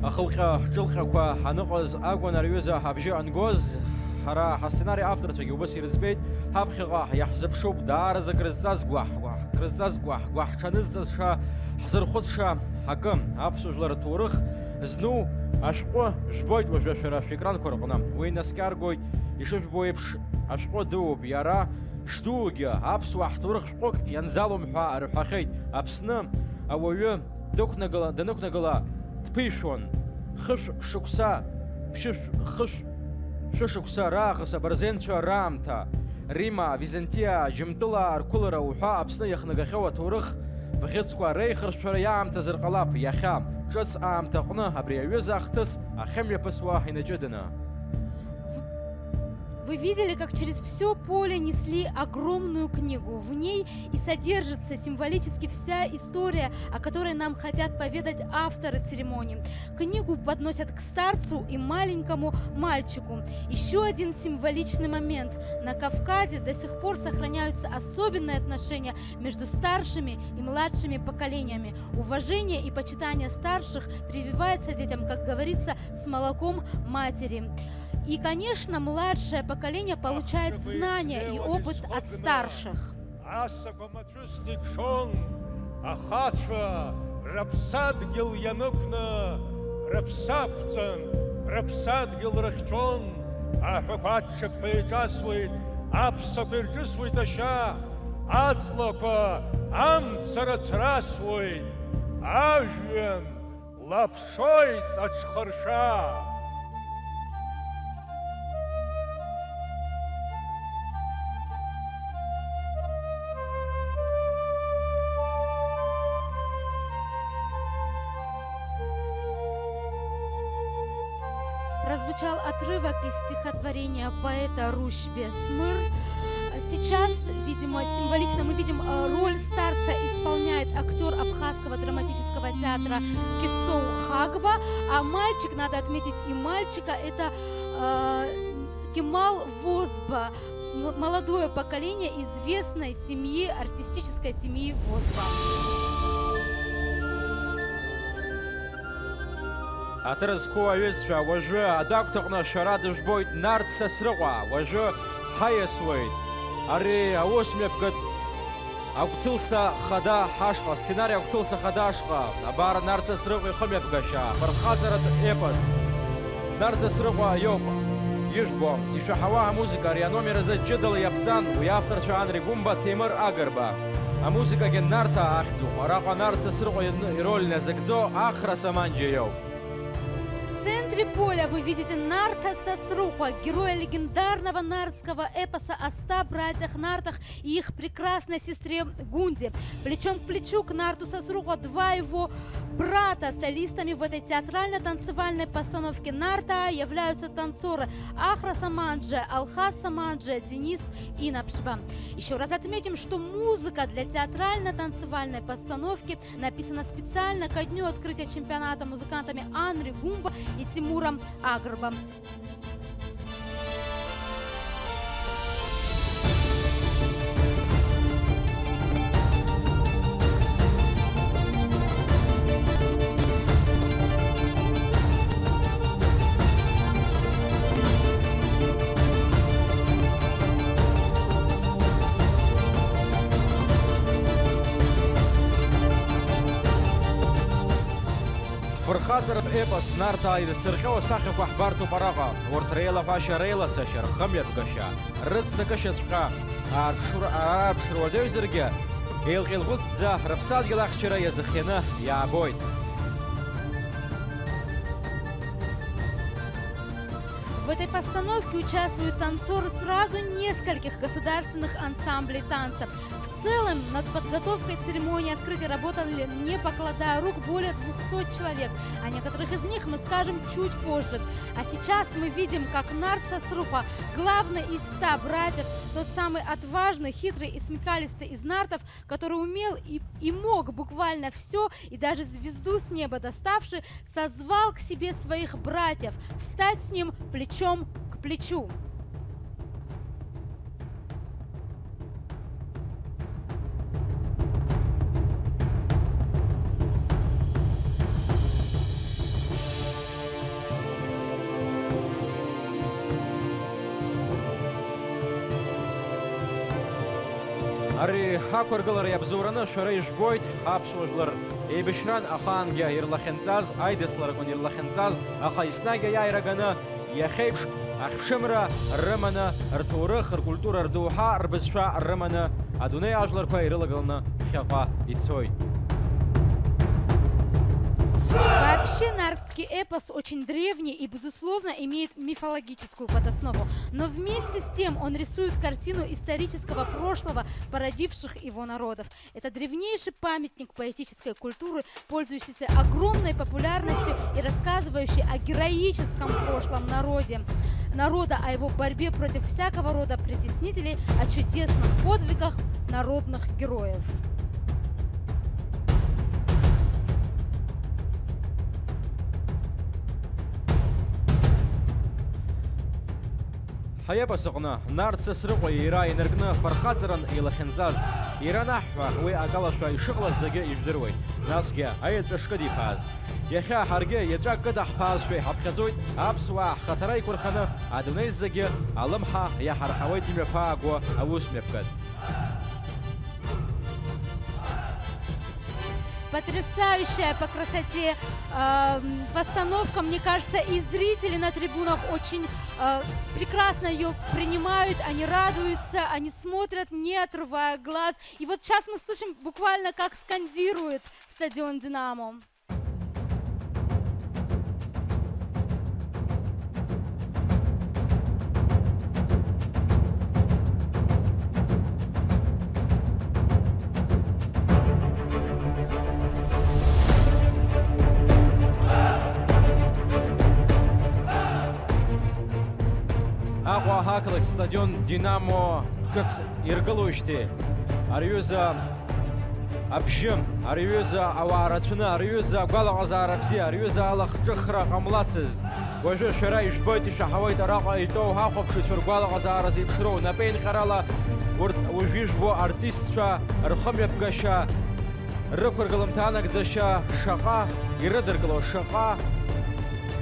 ахылҟьа-ҿылҟьақәа аныҟаз акәын, ари аҩыза абжьы ангоз. Ҳара ҳасценари авторцәагьы убас ирыӡбеит, ҳаԥхьаҟа иаҳзыԥшуп, даараӡа крызҵазкуа, ҳгәаҳ-, крызҵазкуа, ҳгәаҳҽанызҵазша, ҳзырхәыцша акы, аԥсуа жәлар рҭоурых зну ашәҟәы жәбоит уажәы шәара шәекранқәа рҟны. Уи наскьаргоит, ишыжәбо еиԥш, ашәҟәы дууп, иара шдуугьы, аԥсуаа ҳҭоурых шәҟәык ианӡалом ҳәа рҳәахьеит. Аԥсны ауаҩы дықәнагыла-, данықәнагыла дԥишәон. Хышә шықәса, ԥшьышә-, хышә-, шәышықәса раахыс абырзенцәа раамҭа, Рима, Византиа, Џьымтәылаа рқәылара уҳәа Аԥсны иахнагахьоу аҭоурых бӷьыцқәа реихыршәара иаамҭазар ҟалап иахьа, ҿыц аамҭа аҟны абри аҩыза ахҭыс ахьымҩаԥысуа инаҷыданы. Вы видели, как через всё поле несли огромную книгу. В ней и содержится символически вся история, о которой нам хотят поведать авторы церемонии. Книгу подносят к старцу и маленькому мальчику. Ещё один символичный момент. На Кавказе до сих пор сохраняются особенные отношения между старшими и младшими поколениями. Уважение и почитание старших прививается детям, как говорится, с молоком матери. И, конечно, младшее поколение получает знания и опыт от старших. Асақәа мацәысны икшон, ахацәа рыԥсадгьыл ианықәны, рыԥсы ақәҵан, рыԥсадгьыл рыхьчон, аҳәақәа аҽыԥҳәа еиҿасуеит, аԥсақәа ирҿысуеит ашьа, аҵлақәа амца рыцрасуеит, ажәҩан лаԥшоит аҽхыршәа. Прозвучал отрывок из стихотворения поэта Русь Бесмыр. Сейчас, видимо, символично мы видим, э, роль старца исполняет актёр Абхазского драматического театра Кесоу Хагба, а мальчик, надо отметить, и мальчика, это, э, Кемал Возба, м-, молодое поколение известной семьи, артистической семьи Возба. Аҭыр зқәу аҩызцәа, уажәы адәагәҭаҟны шәара дыжәбоит Нарҭ Сасрыҟәа, уажәы ҳаиасуеит. Ари аус мҩаԥгатә агәҭылса хада ҳашҟа, асценари агәҭылса хада ашҟа, абар Нарҭ Сасрыҟәа ихымҩаԥгашьа, афырхаҵаратә епос. Нарҭ Сасрыҟәа иоуп ижәбо, ишәаҳауа амузыка ари аномер азы ҷыдала иаԥҵан, уи авторцәа Анри Гәымба, Ҭемыр Агрба. Амузыкагьы Нарҭаа ахьӡуп, араҟа Нарҭ Сасрыҟәа ироль назыгӡо Ахра Саманџьа иоуп. В центре поля вы видите Нарта Сасруква, героя легендарного нартского эпоса о ста братьях Нартах и их прекрасной сестре Гунде. Плечом к плечу к Нарту Сасруква два его брата. Солистами в этой театрально-танцевальной постановке Нарта являются танцоры Ахра Саманджи, Алхас Саманджи, Денис Инапшба. Ещё раз отметим, что музыка для театрально-танцевальной постановки написана специально ко дню открытия чемпионата музыкантами Анри Гумба и Тимуром Агрбом. Фырхаҵаратә епос Нарҭаа ирцырҟьо асахьақәа ҳбарҭоуп араҟа, урҭ реилаҳәашьа, реилацашьа, рхымҩаԥгашьа, рыццакышьаҵәҟьа аарԥшур-, аарԥшыруа уадаҩзаргьы, еилҟьа-еилӷәыцӡа рыԥсадгьыл ахьчара иазыхианы иаабоит. В этой постановке участвуют танцоры сразу нескольких государственных ансамблей танца. В целом, над подготовкой церемонии открытия работали, не покладая рук, более двухсот человек. О некоторых из них мы скажем чуть позже. А сейчас мы видим, как Нарт Сасруква, главный из ста братьев, тот самый отважный, хитрый и смекалистый из нартов, который умел и, и мог буквально всё, и даже звезду с неба доставший, созвал к себе своих братьев встать с ним плечом к плечу. Ари ақәыргылара иабзоураны шәара ижәбоит, аԥсуа жәлар еибашьран ахаангьы ирлахьынҵаз, аидысларақәан ирлахьынҵаз, аха еснагь аиааира ганы, иахьеиԥш, ахьԥшымра рыманы, рҭоурых, ркультура, рдоуҳа, рбызшәа рыманы, адунеи ажәларқәа ирылагыланы ԥхьаҟа ицоит. Вообще, нартский эпос очень древний и, безусловно, имеет мифологическую подоснову. Но вместе с тем он рисует картину исторического прошлого породивших его народов. Это древнейший памятник поэтической культуры, пользующийся огромной популярностью и рассказывающий о героическом прошлом народе, народа, о его борьбе против всякого рода притеснителей, о чудесных подвигах народных героев. Ҳаепос аҟны Нарт Сасрыҟәа иира инаркны фырхаҵаран илахьынҵаз, иара анаҳҳәа, уи акалашәа ишыҟалаз зегьы ижәдыруеит, насгьы аеҵәа шкыдиԥааз. Иахьа ҳаргьы еҵәак кыдаҳԥаазшәа иҳаԥхьаӡоит аԥсуаа ҳхаҭара иқәырханы адунеи зегьы алымҳа иаҳарҳауеит имҩаԥааго аус мҩаԥгатә. Потрясающая по красоте, эм, постановка. Мне кажется, и зрители на трибунах очень, э, прекрасно её принимают, они радуются, они смотрят, не отрывая глаз. И вот сейчас мы слышим буквально, как скандирует стадион «Динамо». Аҟәа ақалақь стадион «Динамо» ҿыц иргылоижьҭеи, ари аҩыза абжьы, ари аҩыза ауаа рацәаны, ари аҩыза агәалаҟазаара бзиа, ари аҩыза алахҿыхра ҟамлацызт. Уажәы шәара ижәбоит, ишәаҳауеит араҟа итәоу ҳахәаԥшыҩцәа ргәалаҟазаара зеиԥшроу, напеинҟьарала урҭ уажәы ижәбо артистцәа рхымҩаԥгашьа, рықәыргыламҭа анагӡашьа шаҟа ирыдыркыло, шаҟа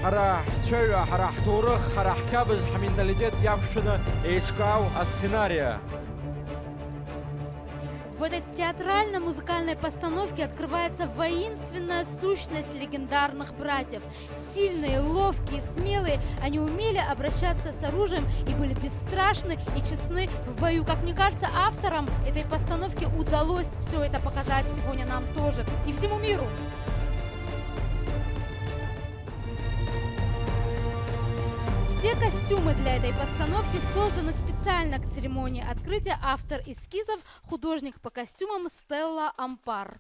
ҳара ҳцәаҩа, ҳара ҳҭоурых, ҳара ҳқьабз, ҳменталитет иақәшәаны еиҿкаау асценариа. В этой театрально-музыкальной постановке открывается воинственная сущность легендарных братьев. Сильные, ловкие, смелые, они умели обращаться с оружием и были бесстрашны и честны в бою. Как мне кажется, авторам этой постановки удалось всё это показать сегодня нам тоже и всему миру. Все костюмы для этой постановки созданы специально к церемонии открытия. Автор эскизов — художник по костюмам Стелла Ампар.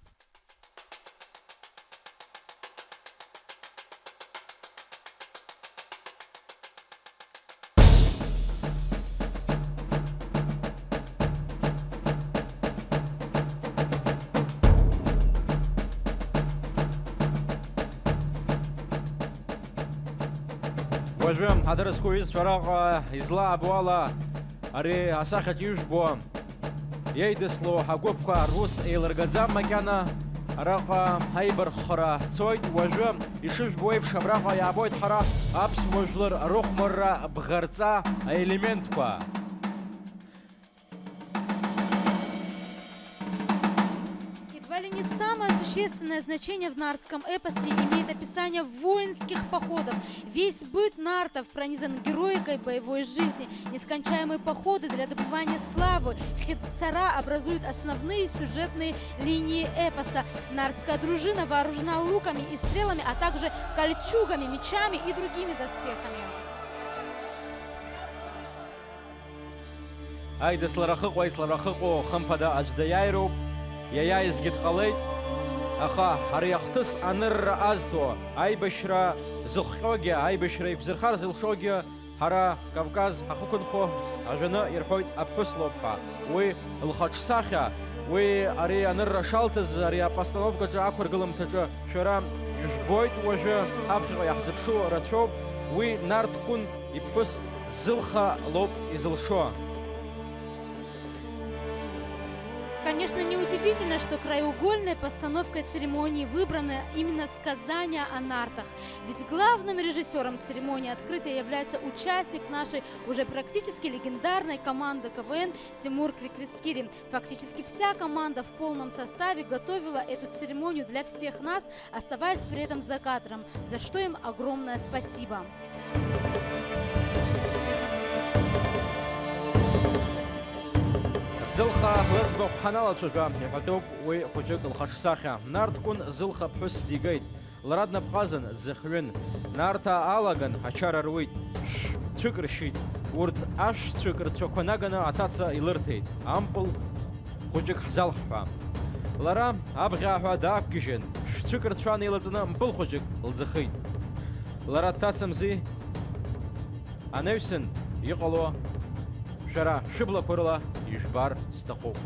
Уажәы аҭырқәа иҩызцәа раҟа излаабо ала, ари асахьаҿ ижәбо, еидысло агәыԥқәа рус еилыргаӡам макьана, араҟа аибарххара цоит. Уажәы, ишыжәбо еиԥш, абраҟа иаабоит ҳара аԥсуа жәлар рыхәмарра бӷарҵа аелементқәа. Едва ли не самое существенное значение в нартском эпосе имеет описание воинских походов. Весь быт нартов пронизан героикой боевой жизни. Нескончаемые походы для добывания славы, хет-цара, образуют основные сюжетные линии эпоса. Нартская дружина вооружена луками и стрелами, а также кольчугами, мечами и другими доспехами. Аидыслара ахыҟоу, аислара ахыҟоу, хымԥада аӡә даиааироуп, иаиааизгьы дҟалеит, аха ари ахҭыс анырра азҭо, аибашьра зыхҟьогьы, аибашьра еиқәзырхар зылшогьы, ҳара Кавказ ҳахықәынхо ажәаны ирҳәоит аԥҳәыс лоуп ҳәа. Уи лхаҿсахьа, уи ари анырра шалҭаз, ари апостановкаҿы, ақәыргыламҭаҿы шәара ижәбоит уажәы, ҳаԥхьаҟа иаҳзыԥшу рацәоуп, уи Нарҭ Кәын иԥҳәыс Зылха лоуп изылшо. Конечно, неудивительно, что краеугольной постановкой церемонии выбраны именно сказание о нартах. Ведь главным режиссёром церемонии открытия является участник нашей уже практически легендарной команды К В Н Тимур Квиквискири. Фактически вся команда в полном составе готовила эту церемонию для всех нас, оставаясь при этом за кадром, за что им огромное спасибо. Зылха лыӡбахә ҳаналацәажәа, иҳәатәуп уи хәыҷык лхаҿсахьа. Нарҭ Кәын Зылха ԥҳәыс дигеит. Лара днапҟазан, дзыхҩын. Нарҭаа алаган, ачара руит. Шә-цәык ршьит. Урҭ ашә-цәык рцәақәа наганы аҭаца илырҭеит. Ампыл хәыҷык ҳзалх ҳәа. Лара абӷьааҳәа даақәгьежьын, шә-цәык рцәа неилаҵаны мпыл хәыҷык лӡахеит. Лара дҭацамзи? Анаҩсан иҟало шәара шәыблақәа рыла ижәбар сҭахуп.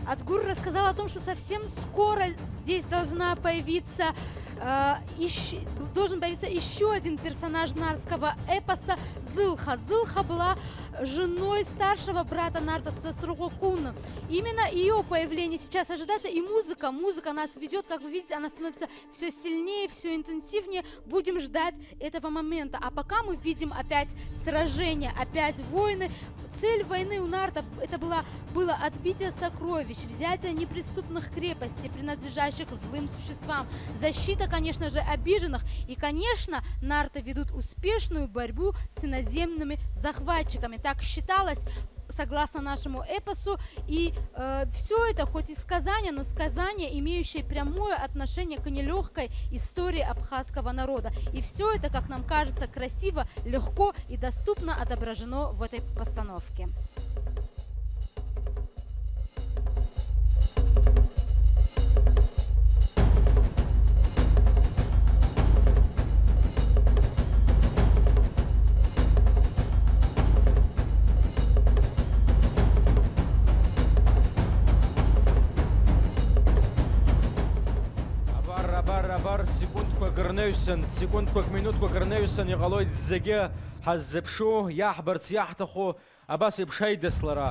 Адгур рассказал о том, что совсем скоро здесь должна появиться, э, ещ-, должен появиться ещё один персонаж нартского эпоса — Зылха. Зылха была женой старшего брата Нарта Сосрухо Куна. Именно её появление сейчас ожидается, и музыка, музыка нас ведёт, как вы видите, она становится всё сильнее, всё интенсивнее. Будем ждать этого момента. А пока мы видим опять сражения, опять войны. Цель войны у нартов — это была, было отбитие сокровищ, взятие неприступных крепостей, принадлежащих злым существам, защита, конечно же, обиженных. И, конечно, нарты ведут успешную борьбу с иноземными захватчиками. Так считалось, согласно нашему эпосу. И, э, всё это, хоть и сказание, но сказание, имеющее прямое отношение к нелёгкой истории абхазского народа. И всё это, как нам кажется, красиво, легко и доступно отображено в этой постановке. Абар, абар, секундқәак рнаҩсан, секундқәак, минуҭқәак рнаҩсан иҟалоит зегьы ҳаззыԥшу, иаҳбарц иаҳҭаху абас еиԥш аидыслара,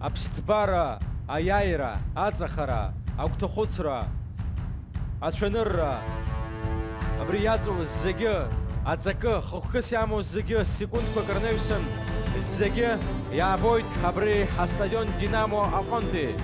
аԥсҭбара, аиааира, аҵахара, агәҭахәыцра, ацәанырра. Абри иаҵоу зегьы, аҵакы, хықәкыс иамоу зегьы, секундқәак рнаҩсан зегьы иаабоит абри астадион Динамо аҟынтәи.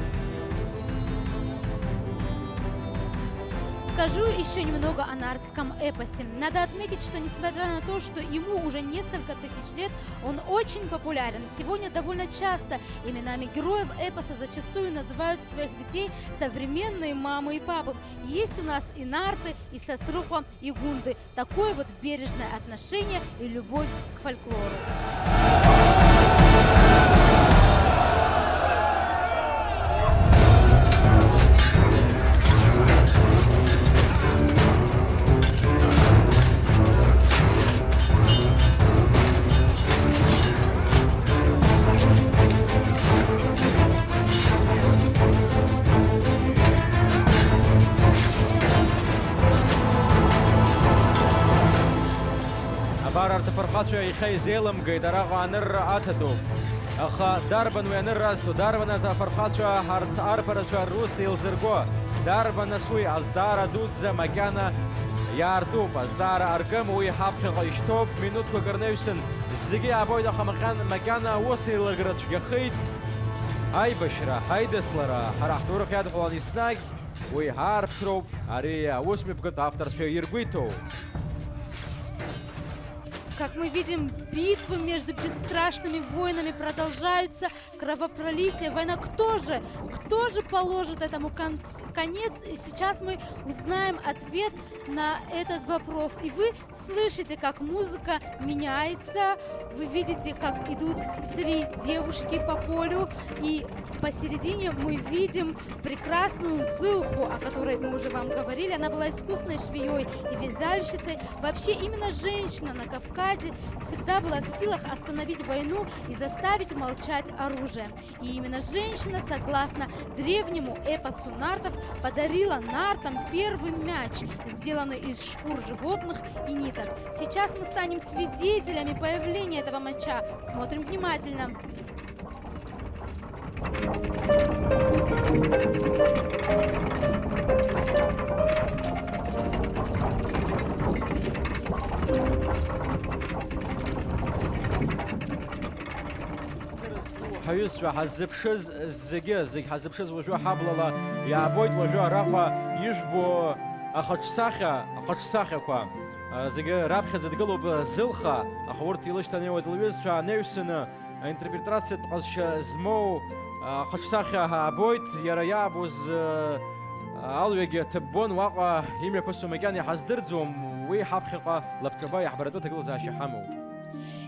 Скажу ещё немного о нартском эпосе. Надо отметить, что несмотря на то, что ему уже несколько тысяч лет, он очень популярен. Сегодня довольно часто именами героев эпоса зачастую называют своих детей современные мамы и папы. Есть у нас и нарты, и сосрыхо, и гунды. Такое вот бережное отношение и любовь к фольклору. Абар арҭ афырхацәа иахьа изеилымгеит араҟа анырра аҭатәуп. Аха дарбан уи анырра азҭо, дарбан арҭ афырхацәа, арҭ арԥарацәа рус еилзырго, дарбан нас уи азҵаара дуӡӡа макьана иаартуп, азҵаара аркым, уи ҳаԥхьаҟа ишьҭоуп, минуҭқәак рнаҩсан зегьы иаабоит, аха макьан-, макьана аус еилыргара цәгьахеит, аибашьра, аидыслара, ҳара ҳҭоурых иадҳәалан еснагь уи аарԥшроуп, ари аусмҩаԥгатә авторцәа иргәы иҭоу. Как мы видим, битвы между бесстрашными воинами продолжаются, кровопролитие, война. Кто же, кто же положит этому кон-, конец? И сейчас мы узнаем ответ на этот вопрос. И вы слышите, как музыка меняется, вы видите, как идут три девушки по полю, и посередине мы видим прекрасную Зылху, о которой мы уже вам говорили. Она была искусной швеёй и вязальщицей. Вообще, именно женщина на Кавказе всегда была в силах остановить войну и заставить молчать оружие. И именно женщина, согласно древнему эпосу нартов, подарила нартам первый мяч, сделанный из шкур животных и ниток. Сейчас мы станем свидетелями появления этого мяча. Смотрим внимательно. Ҳаҩызцәа ҳаззыԥшыз зегьы, зегь ҳаззыԥшыз уажәы ҳаблала иаабоит, уажәы араҟа ижәбо ахаҿсахьа, ахаҿсахьақәа, а, зегьы раԥхьаӡа дгылоуп, а, Зылха, аха урҭ илышьҭанеиуеит лҩызцәа анаҩсаны, аинтерпретациатә ҟазшьа змоу, а, ахаҿсахьа ҳаабоит, иара иаабоз, а, алҩагьы ҭыббон, уаҟа имҩаԥысуа макьана иҳаздырӡом, уи ҳаԥхьаҟа лабҿаба иаҳбаратәы аҭагылазаашьа ҳамоуп.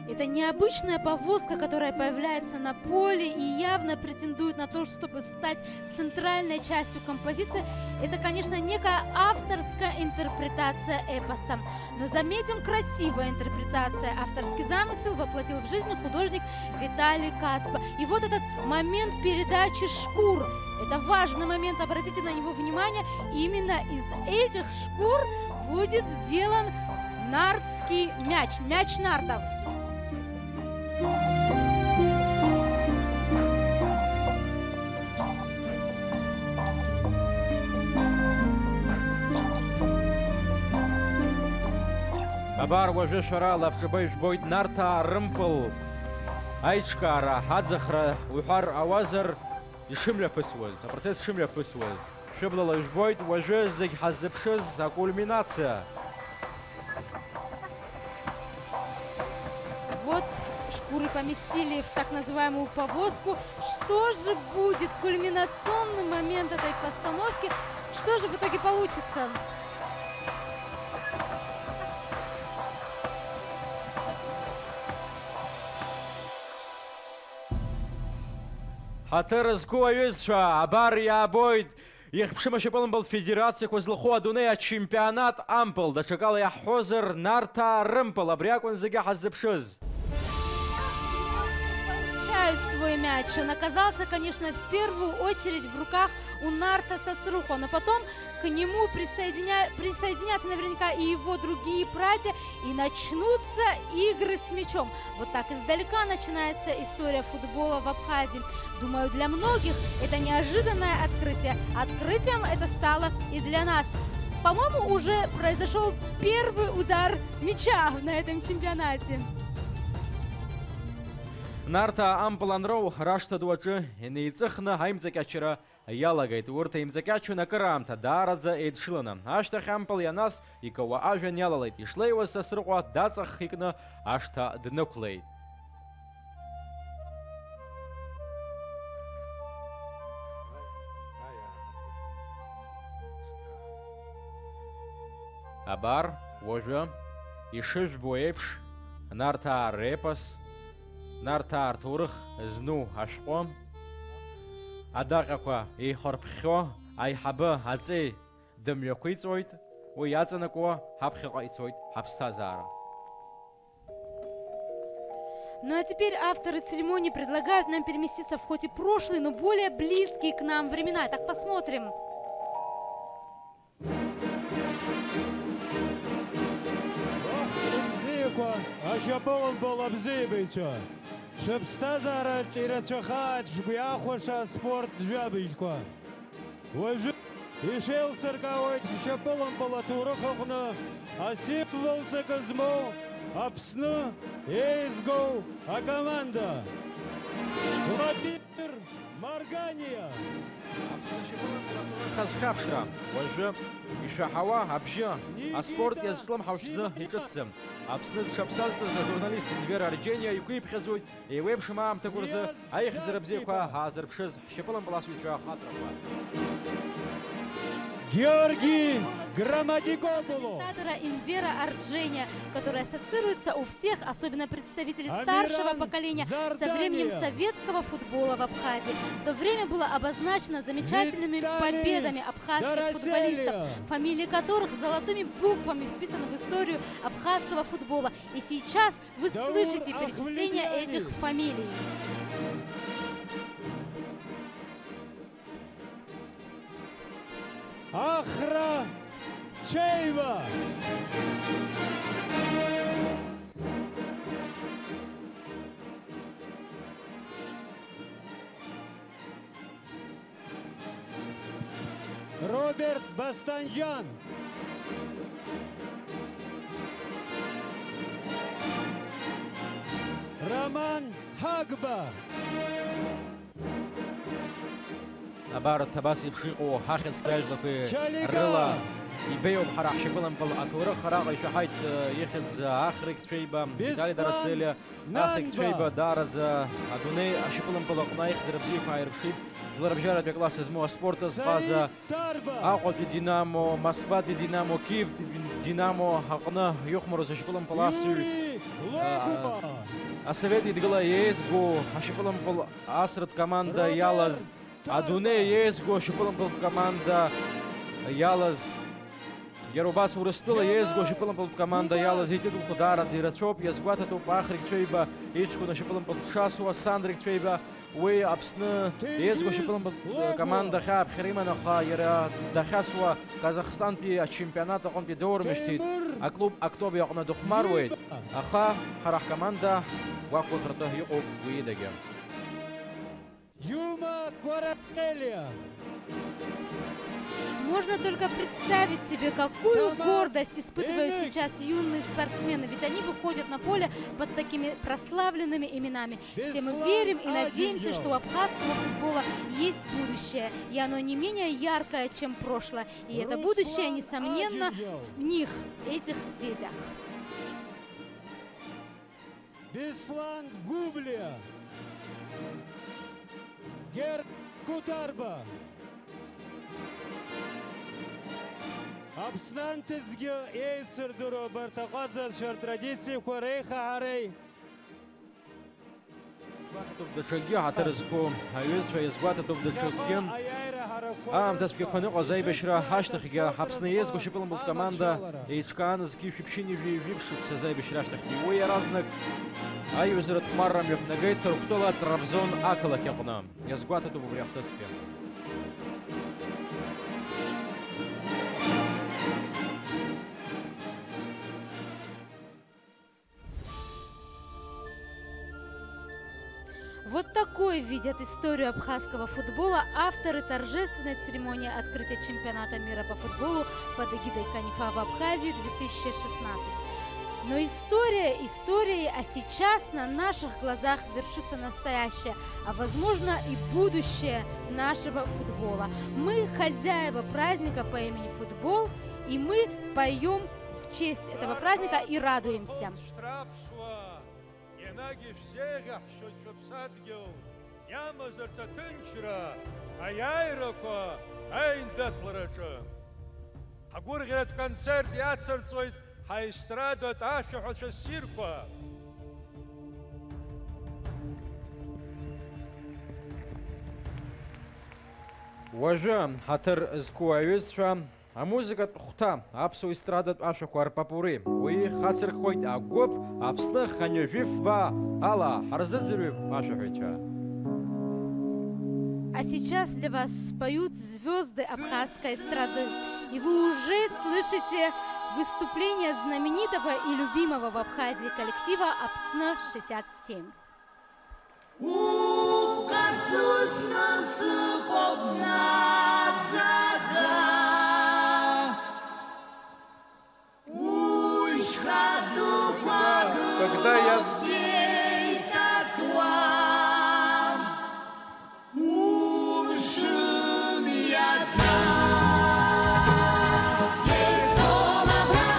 Это необычная повозка, которая появляется на поле и явно претендует на то, чтобы стать центральной частью композиции. Это, конечно, некая авторская интерпретация эпоса. Но заметим, красивая интерпретация. Авторский замысел воплотил в жизнь художник Виталий Кацба. И вот этот момент передачи шкур. Это важный момент, обратите на него внимание. Именно из этих шкур будет сделан нартский мяч, мяч нартов. Абар уажәы шәара лабҿаба ижәбоит Нарҭаа рымпыл аиҿкаара, аӡахра уҳәар ауазар, ишымҩаԥысуаз, апроцесс шымҩаԥысуаз. Шәыблала ижәбоит уажәы зегь ҳаззыԥшыз акульминациа. Вот шкуры поместили в так называемую повозку. Что же будет кульминационный момент этой постановки? Что же в итоге получится? Ҳаҭыр зқәу аҩызцәа, абар иаабоит ихԥшым ашьапылампыл федерациақәа злахәу адунеи ачемпионат ампыл, даҽакала иаҳҳәозар, Нарҭаа рымпыл, абри акәын зегьы ҳаззыԥшыз. Получают свой мяч. Он оказался, конечно, в первую очередь в руках у Нарта Сосрухо, но потом К нему присоединя-, присоединятся наверняка и его другие братья, и начнутся игры с мячом. Вот так издалека начинается история футбола в Абхазии. Думаю, для многих это неожиданное открытие. Открытием это стало и для нас. По-моему, уже произошёл первый удар мяча на этом чемпионате. Нарҭаа ампыл анроу, рашҭа ду аҿы инеиҵыхны аимҵакьачара иалагеит. Урҭ еимҵакьачон акыраамҭа, даараӡа еидшыланы. Ашьҭахь ампыл ианас, икауа ажәҩан иалалеит. Ишлеиуаз Сасрыҟәа даҵахх икны ашҭа днықәлеит. Абар, уажәы, ишыжәбо еиԥш, Нарҭаа репос, Нарҭаа рҭоурых зну ашәҟәы, адаҟьақәа еихырԥхьо аиҳабы аҵеи дымҩақәиҵоит, уи иаҵанакуа ҳаԥхьаҟа ицоит ҳаԥсҭазаара. Ну а теперь авторы церемонии предлагают нам переместиться в хоть и прошлые, но более близкие к нам времена. Так посмотрим. Уахәтә бзиақәа, ашьапылампыл абзиабаҩцәа! Шәыԥсҭазаараҿ ирацәахааит шәгәы иахәаша аспорт жәабжьқәа. Уажәы ишәеилсыркаауеит ҳшьапылампыл аҭоурых аҟны асимвол ҵакы змоу Аԥсны еизгоу акоманда. Владимир Марганиа. Аԥсны ашьапылампыл аҭоурых азхьаԥшра. Уажәы ишәаҳауа абжьы аспорт иазҿлымҳау шәзы иҿыцӡам. Аԥсны зҽаԥсазтәыз ажурналист Инвера Арџьениа иқәиԥхьаӡоит еиуеиԥшым аамҭақәа рзы аихьӡара бзиақәа аазырԥшыз ҳшьапылампыласҩцәа ахаҵәрақәа. Георгий Грамматикопулу. Комментатора Инвера Арджения, который ассоциируется у всех, особенно представителей старшего поколения, со временем советского футбола в Абхазии. То время было обозначено замечательными победами абхазских футболистов, фамилии которых золотыми буквами вписаны в историю абхазского футбола. И сейчас вы слышите перечисление этих фамилий. Ахра Чеева. Роберт Бастанджан. Роман Ҳагба. Абарҭ абас еиԥш иҟоу ҳахьӡқәеи ажәлақәеи рыла ибеиоуп ҳара ҳшьапылампыл аҭоурых. Араҟа ишәаҳаит, э, ихьӡ Ахрик Цәеиба, Витали Дараселиа, Ахрик Цәеиба даараӡа адунеи ашьапылампыл аҟны аихьӡара бзиақәа ааирԥшит. Жәларбжьаратәи акласс змоу аспорт азҟаза Аҟәатәи Динамо, Москватәи Динамо, Киевтәи Динамо аҟны ихәмаруаз ашьапылампыл асҩы, а, асовет еидгыла еизгоу ашьапылампыл асратә команда иалаз, адунеи еизгоу ашьапылампыл команда иалаз, иара убас Урыстәыла еизгоу ашьапылампылтә команда иалаз ититулқәа даараӡа ирацәоуп. Иазгәаҭатәуп Ахрик Цәеиба иҷкәын ашьапылампылтә дшасуа, Сандрик Цәеиба, уи Аԥсны еизгоу ашьапылампылтә команда ахьааԥхьара иман, аха иара дахьасуа Казахстантәи ачемпионат аҟынтәи доурмышьҭит. Аклуб Актобиа аҟны дыхәмаруеит, аха ҳара ҳкоманда гәақәгәыӷыртәы иҟоуп уи идагьы. Џьума Кәарапелиа. Можно только представить себе, какую гордость испытывают сейчас юные спортсмены, ведь они выходят на поле под такими прославленными именами. Все мы верим и надеемся, что у абхазского футбола есть будущее, и оно не менее яркое, чем прошлое. И это будущее, несомненно, в них, этих детях. Беслан Гәыблиа, Гер Кутарба. Аԥсны анҭыҵгьы еицырдыруа абарҭ аҟазацәа ртрадициақәа реихаҳареи. Иазгәаҭатәуп даҽакгьы ҳаҭыр зқәу аҩызцәа, иазгәаҭатәуп даҽакгьы. Аамҭа цәгьақәа аныҟаз аибашьра ашьҭахьгьы Аԥсны еизгоу ашьапылампылтә команда еиҿкаан зқьи жәшәи ԥшьынҩажәи жәиԥшь шықәса аибашьра ашьҭахьгьы. Уи иаразнак аиҩызаратә хәмарра мҩаԥнагеит Ҭырқәтәыла Трабзон ақалақь аҟны. Иазгәаҭатәуп убри ахҭысгьы. Вот такой видят историю абхазского футбола авторы торжественной церемонии открытия чемпионата мира по футболу под эгидой КОНИФА в Абхазии две тысячи шестнадцать. Но история историей, а сейчас на наших глазах вершится настоящее, а возможно и будущее нашего футбола. Мы хозяева праздника по имени футбол, и мы поем в честь этого праздника и радуемся. Енагь ишәзеиӷьаҳшьоит шәыԥсадгьыл, иамазарц аҭынчра, аиааирақәа аиндаҭлараҿы. Ҳгәырӷьаратә концерт иацырҵоит ҳаестрадатә ашәаҳәацәа ссирқәа. Уажәы ҳаҭыр зқәу аҩызцәа, амузыкатә хәҭа, аԥсуа естрадатә ашәақәа рпапури, уи хацырхуеит агәыԥ Аԥсны хынҩажәи фба ала ҳарзыӡырҩып ашәаҳәаҩцәа. А сейчас для вас споют звёзды абхазской эстрады. И вы уже слышите выступление знаменитого и любимого в Абхазии коллектива Аԥсны шестьдесят семь. Уҟасыцны сыҟоуп наӡаӡа. Ушьха дықәагылоуп. Когда я еиҭаҵуа. Умшын иаҵәа. Еиқәтәоума абра?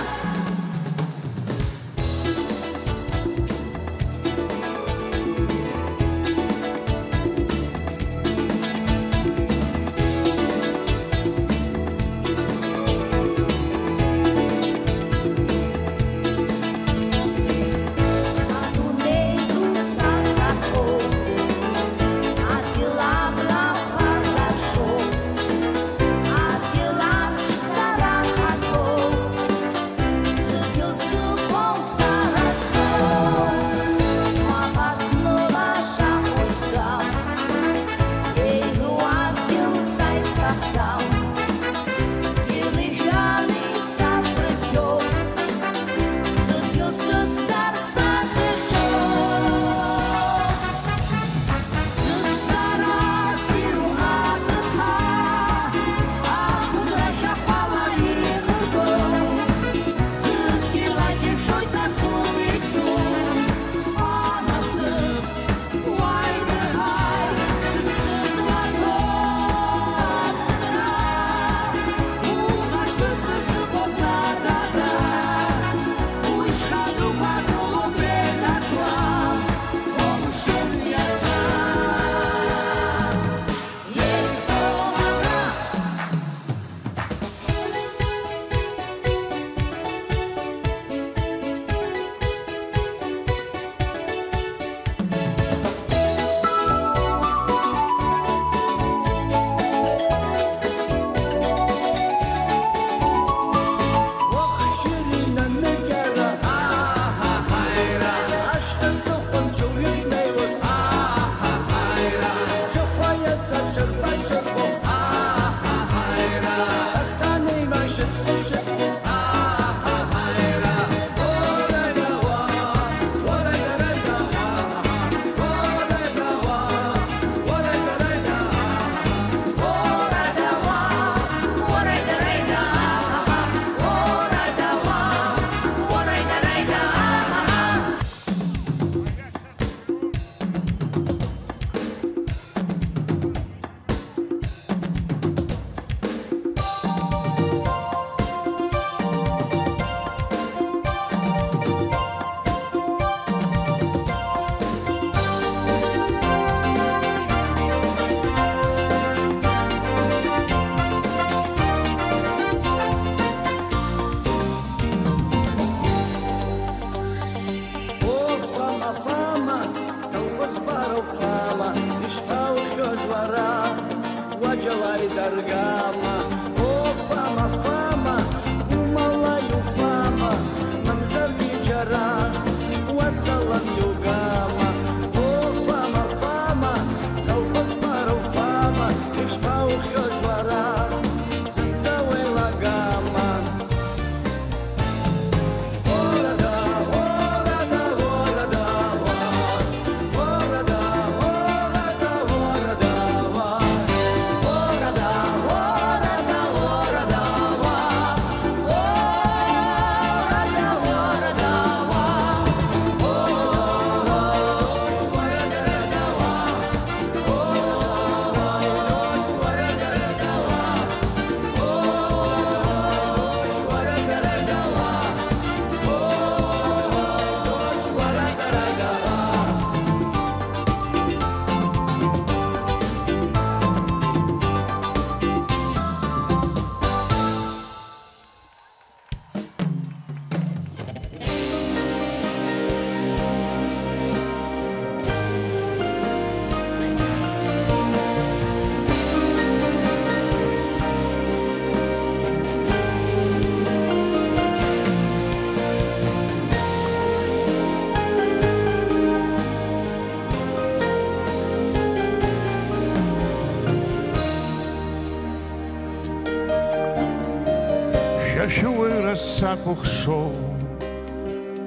Иашәу уаҩра сакәыхшоу,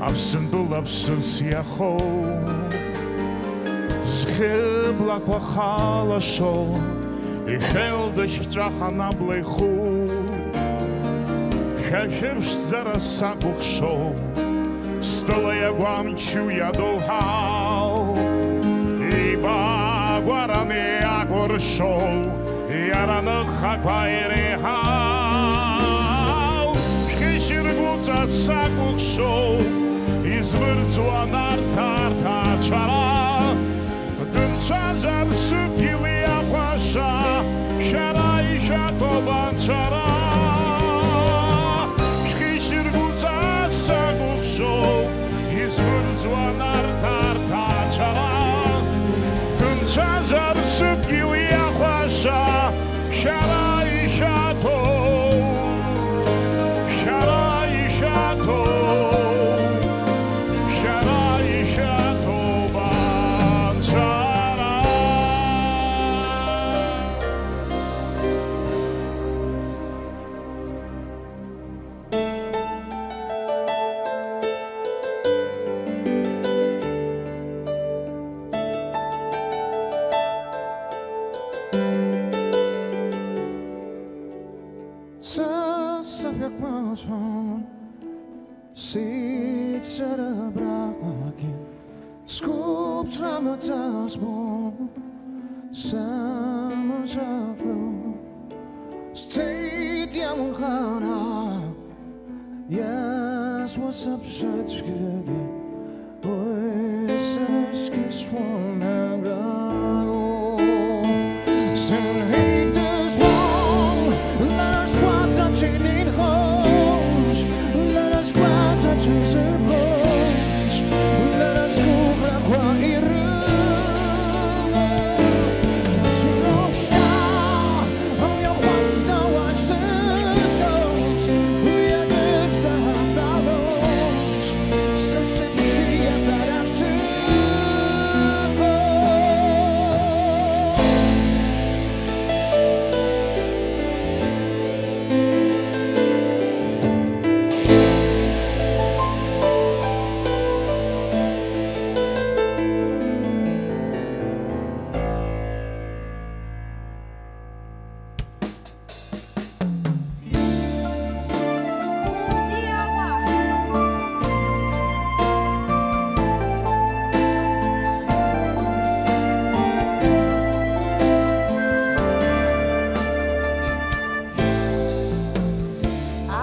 Аԥсынтәыла аԥсыс иахоу, зхьы блақәа халашоу, ихьелдашь ԥҵәахан абла иху. Шәа шәыԥшӡара сакәыхшоу, стәыла иагәамчу иадоуҳау, ибаагәараны иакәыршоу, иара ныхақәа иреиҳау, шәхьышьыргәыҵа сакәыхшоу, избырӡуа нарҭ арҭ ацәара, дынцәазар сыдгьыл иахәаша, шәара ишәаҭоуп анцәара. Шәхьышьыргәыҵа сакәыхшоу, избырӡуа нарҭ арҭ ацәара, дынцәазар сыдгьыл иахәаша, шәара ишәаҭоу, шәара ишәаҭоу, шәара ишәаҭоуп анцәара. Са сашәақәа узҳәон, сиццара абраҟагьы. Сгәыԥшра мацара збон, самазаҳәо. Сцеит иамун хара, иасуа саԥсацәгьагьы, уи сара скьысуан агәра. Сымҳәеит дызмам, лара сгәаҵаҿы инеихоз, лара сгәаҵаҿы зырбоз, лара сгәыӷрақәа ирылаз, дацәроуп шьҭа, амҩахәасҭа уахь сызгоз, уи адәы дзаҳбалоз, са сыбзиа барак ҿыбоз.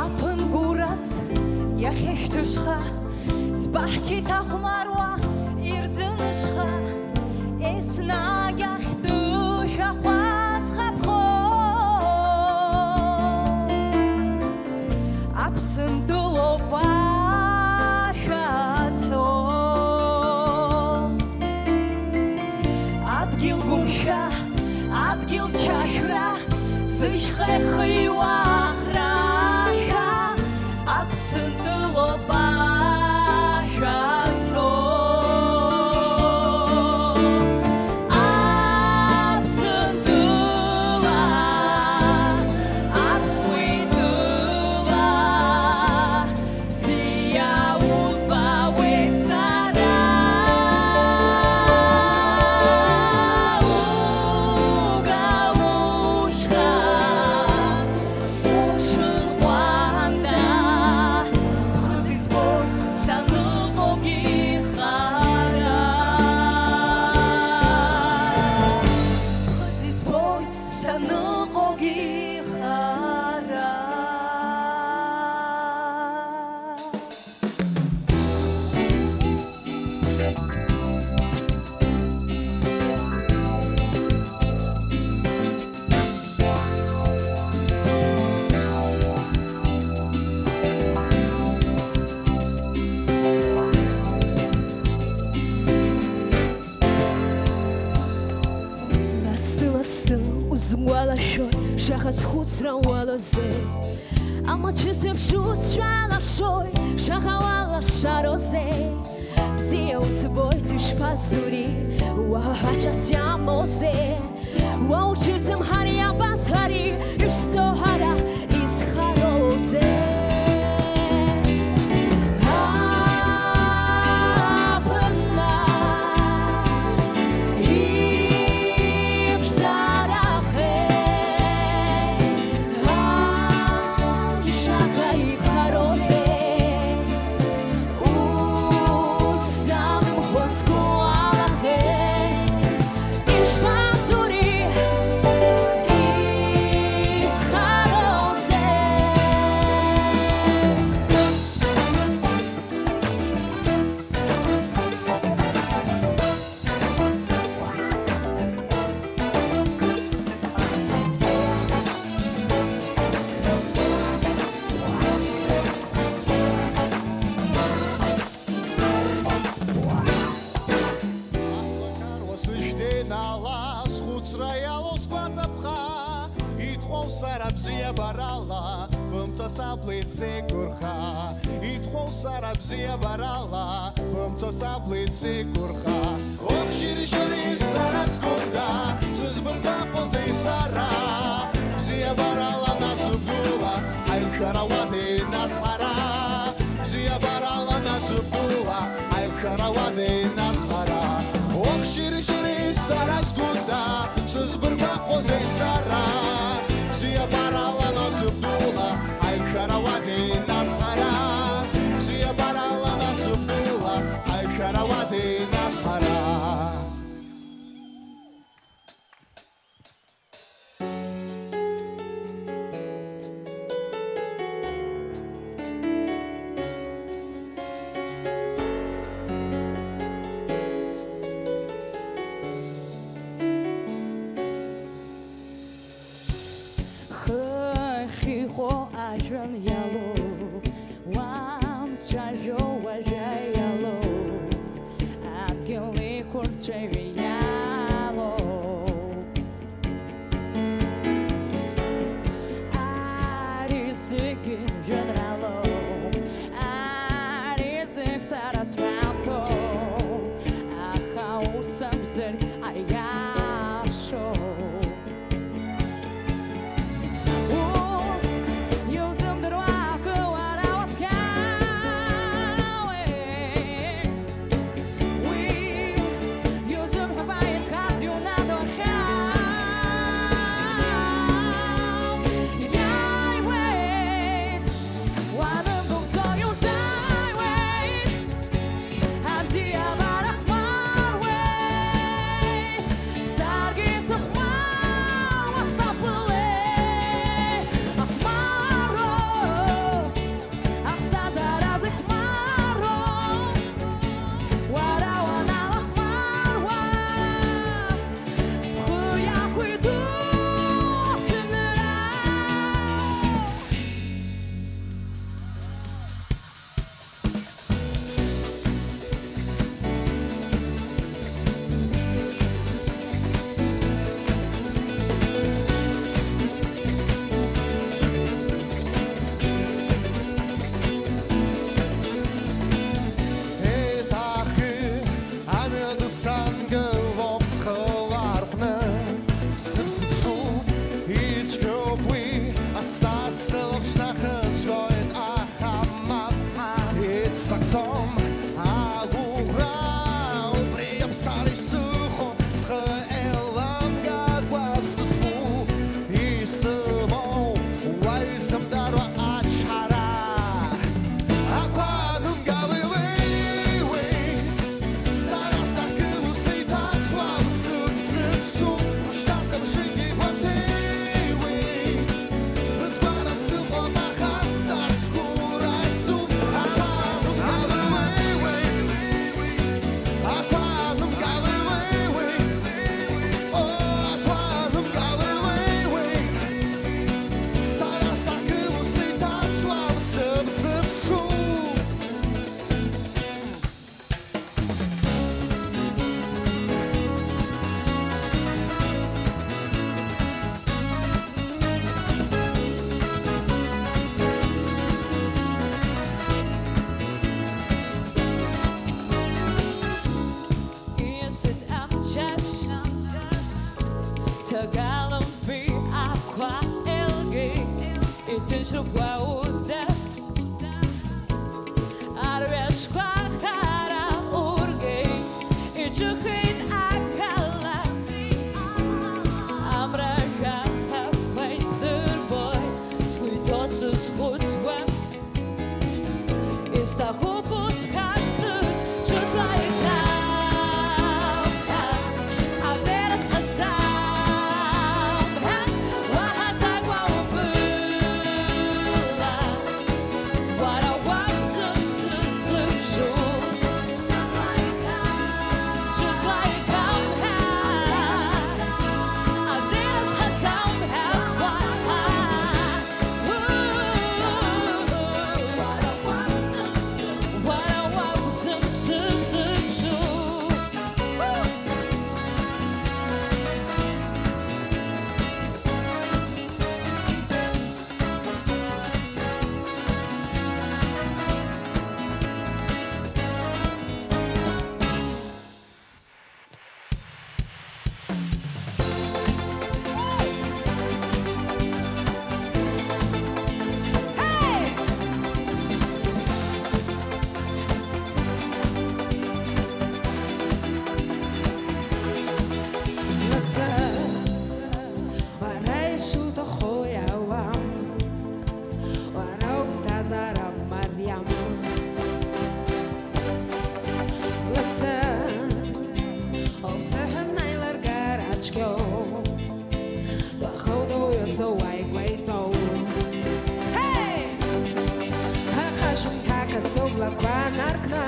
Аԥынгурас иахьа шәҭышха, сбаҳча иҭахәмаруа ирӡынышха, еснагь ахьтәы шәахәа схаԥхо, Аԥсынтәылоуп ашәа зҳәо. Адгьыл гәымшәа, адгьыл чашәра, сышьха ихыҩуа ахрашәа, Аԥсынтәылоуп ашәа зҳәо. Аԥсынтәыла, аԥсуа итәыла, бзиа узбауеит сара. Уга ушьха, умшын ҟәанда, ԥхыӡ избоит саныҟоугьы хара. Ԥхыӡ избоит саныҟоугьы хара. Лассы-лассы узгәалашәоит, шаҟа схәыцра уалазеи? Амацәыс еиԥш усшәалашоит, шаҟа уалашарозеи? Бзиа узбоит, ишԥазури, уаҳа час иамоузеи? Уа уҽизымҳар иабазҳәари, ишсоуҳәара изхароузеи? Сеиқәырха, итхоу сара бзиабарала, бымца саблит сеиқәырха. Ох, шьыри-шьыри сара сгәында, сызбыргәаҟозеи сара? Бзиабарала нас убдула, ҳаиқәшәарауазеи нас ҳара? Бзиабарала нас убдула, ҳаиқәшәарауазеи нас ҳара? Ох, шьыри-шьыри сара сгәында, сызбыргәаҟозеи сара? Бзиабарала нас убдула, ҳаиқәшәарауазеи нас ҳара? Бзиабарала нас убдула, ҳаиқәшәарауазеи нас ҳара? Хыхь иҟоу ажәҩан иалоу, уанцәажәо уажәа иалоу, адгьыл иқәырцәажәо иалоу. Ари зегьы жәанралоу, ари зегь сара сҳәатәоу, аха ус акәзар аиашоу. Уск иузымдыруа акы уара уазхьаауеит. Уи иузымҳәакәа инхаз иунадоу ахьаа. Иааиуеит, уанымгәыӷӡо иузааиуеит. Абзиабара хәмаруеит, саргьы сыхәмаруа саԥылеит. Ахәмарроуп, аԥсҭазаара зыхәмарроу, уара уаналахәмаруа, схы иақәиҭу аҽынра. Еиҭахьы амҩа ду сангылоуп схы ларҟәны, сыԥсы ԥшуп, ицәгьоуп уи, асааҭ сылаԥш нахызгоит, аха мап, иццакӡом агәыӷра, убри аԥсара исыхо, схы еиламгакәа сызқәу, исымоу уаҩ сымдаруа ачҳара. Ақәа нымгауеи, уеи, уеи. Сара сахьгылоу сеиҭаҵуам, сыԥсы ԥшуп, ушьҭа сымшынгьы гәаҭеиуеит. Сбызгәара сыҟоуп, аха са сгәы расуп. Аԥа нымгауеи, уеи, уеи, аԥа нымгауеи, уеи, уеи, о, аԥа нымгауеи, уеи, уеи. Сара сахьгылоу сеиҭаҵуам, сыԥсы ԥшуп. Иасит амчаԥшь, ҭагалантәи ақәа еилгеит, иҭынчроуп уауда. Арҩашқәа хара ургеит, иҿыхеит ақалақь. Амра жәаҳәақәа издырбоит, сгәы иҭоу сызхәыцуа. Исҭахуп усхашҭыр, ҿыцла иҭамҳа, абзиара сҳәа самҳәан, уаҳа сакәа убыла. Сара мариам. Лассы, лсыҳәан аилыргара цәгьоуп. Бахоудоуҩызоуа игәеитәоу. Ҳеи! Ахашәымҭак асублақәа наркны,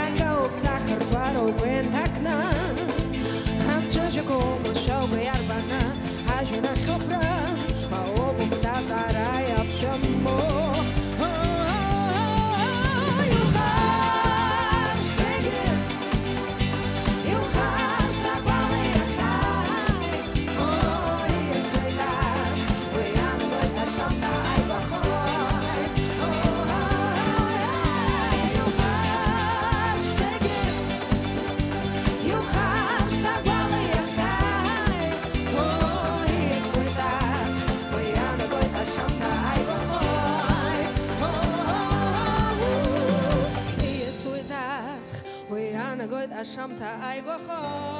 акауп сахарцәа ргәы инҭакны, ҳамцәажәақәа умшәа угәы иарбаны, ажәҩан ахьыҟәра, ауп уԥсҭазаара иаԥшәымоу. Иухашҭ зегьы. Уи ианагоит ашамҭа ааигәахоит.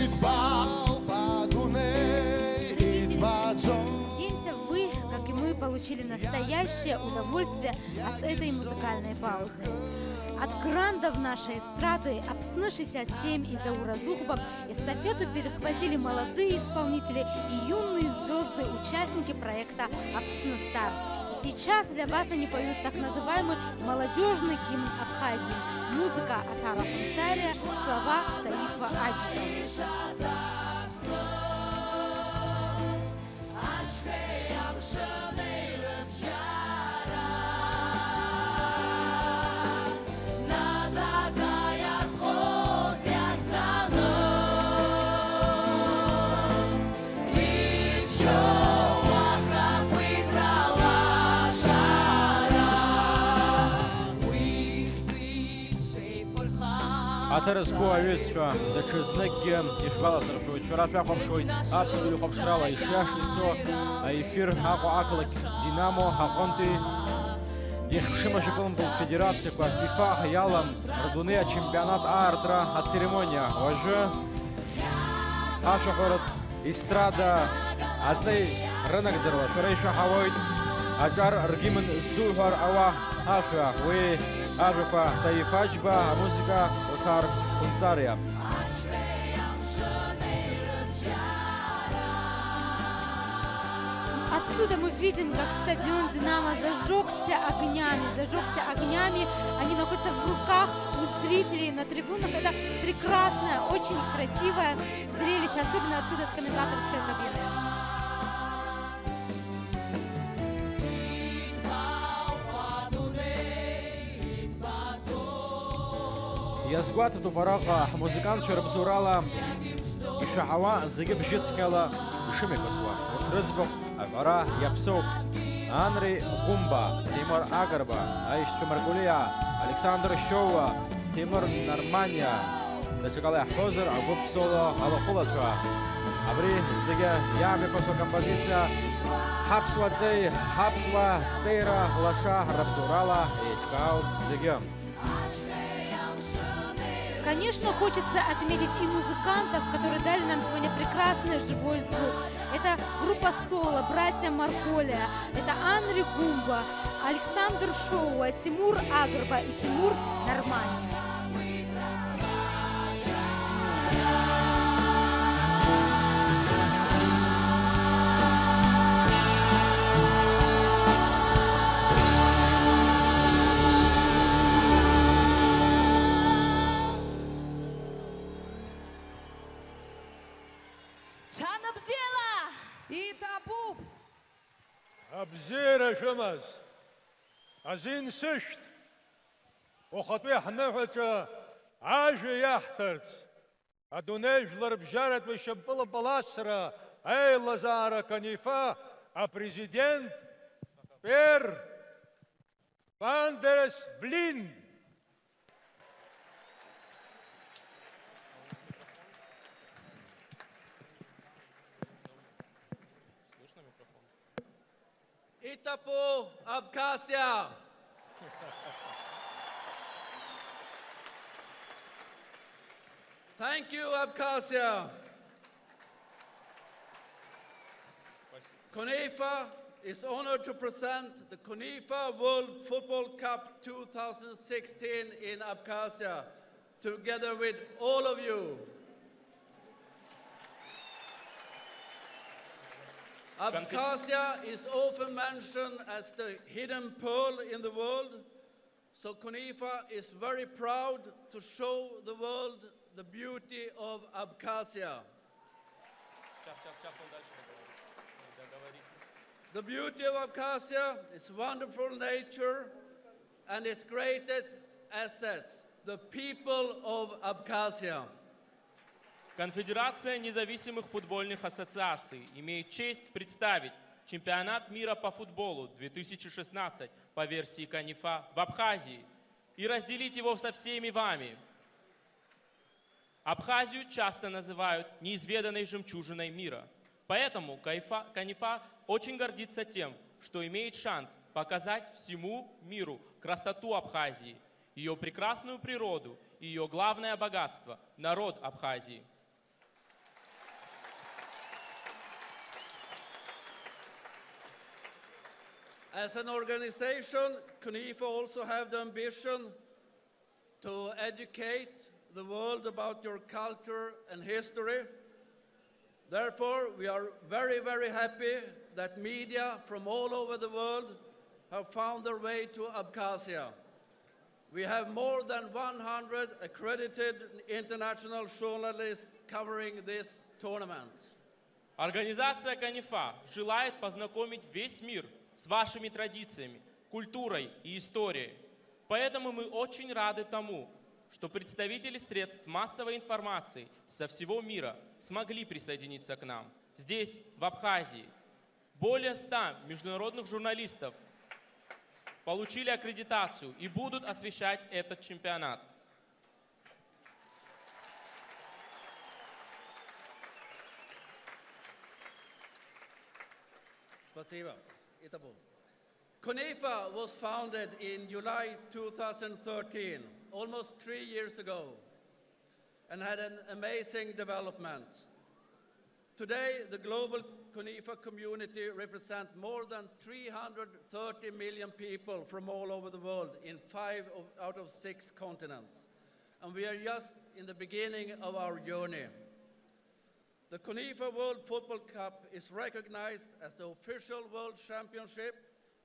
Идбалба адунеи, идбаӡом. Надеемся, вы, как и мы, получили настоящее удовольствие от этой музыкальной паузы. От грандов нашей эстрады «Апсны шестьдесят семь» и Заура Зухбов эстафету перехватили молодые исполнители и юные звёзды, участники проекта «Апсны Стар». И сейчас для вас они поют так называемый молодёжный гимн Абхазии. Музыка Атара Хунцария, слова Таифа Аджикова. Аҭара зқәу аҩызцәа, даҽазныкгьы ишәгәаласыршәоит, шәара шәахәаԥшуеит аԥсуа телехәаԥшрала ишиашоу ицо аефир Аҟәа ақалақь Динамо аҟынтәи ихԥшымашьапыламтәу федерациақәа ФИФА иалам рдунеи ачемпионат аартра ацеремониа. Уажәы ашәаҳәаратә Естрада аҵеи рынагӡарала шәара ишәаҳауеит аҿар ргимн ззуҳәар ауа ашәа. Уи ажәақәа Таиф Аџьба, амузыка Оҭар Кәынҵариа. Отсюда мы видим, как стадион «Динамо» зажёгся огнями, зажёгся огнями. Они находятся в руках у зрителей на трибунах. Это прекрасное, очень красивое зрелище, особенно отсюда с комментаторской кабины. Иазгәаҭатәуп араҟа ҳмузыкантцәа рыбзоурала ишәаҳауа зегьы бжьыцқьала ишымҩаԥысуа. Урҭ рыӡбахә аҳәара иаԥсоуп. Анри Гәымба, Тимур Агрба, аишьцәа Маргәлиа, Александр Шьоуа, Ҭемыр Нарманиа, даҽакала иаҳҳәозар, агәыԥ соло алахәылацәа. Абри зегьы иаамҩаԥысуа акомпозициа ҳаԥсуа ҵеи, ҳаԥсуа ҵеира лаша рыбзоурала еиҿкаауп зегьы. Конечно, хочется отметить и музыкантов, которые дали нам сегодня прекрасный живой звук. Это группа «Соло», братья Марголия, это Анри Гумба, Александр Шоуа, Тимур Агрба и Тимур Нармани. Ҽанбзиала! Иҭабуп! Абзиара шәымаз, азин сышәҭ, ухатәи ҳныҳәаҿа ажәа иаҳҭарц, адунеи жәларбжьаратәи шьапыла паласра аилазаара Канифа апрезидент Пер Пандерес Блин. Itapu, Abkhazia. Thank you, Abkhazia. CONIFA is honored to present the CONIFA World Football Cup two thousand sixteen in Abkhazia, together with all of you. Abkhazia is often mentioned as the hidden pearl in the world, so CONIFA is very proud to show the world the beauty of Abkhazia. Сейчас, сейчас, сейчас он дальше договорит. Договорит. The beauty of Abkhazia is wonderful nature and its greatest assets, the people of Abkhazia. Конфедерация независимых футбольных ассоциаций имеет честь представить чемпионат мира по футболу две тысячи шестнадцать по версии КОНИФА в Абхазии и разделить его со всеми вами. Абхазию часто называют неизведанной жемчужиной мира. Поэтому КОНИФА, КОНИФА очень гордится тем, что имеет шанс показать всему миру красоту Абхазии, ее прекрасную природу и ее главное богатство — народ Абхазии. As an organization, CONIFA also have the ambition to educate the world about your culture and history. Therefore, we are very, very happy that media from all over the world have found their way to Abkhazia. We have more than one hundred accredited international journalists covering this tournament. Организация КОНИФА желает познакомить весь мир с вашими традициями, культурой и историей. Поэтому мы очень рады тому, что представители средств массовой информации со всего мира смогли присоединиться к нам здесь, в Абхазии. Более ста международных журналистов получили аккредитацию и будут освещать этот чемпионат. Спасибо. Итабу. CONIFA was founded in July two thousand thirteen, almost three years ago, and had an amazing development. Today, the global CONIFA community represents more than three hundred thirty million people from all over the world in five of, out of six continents. And we are just in the beginning of our journey. The CONIFA World Football Cup is recognized as the official world championship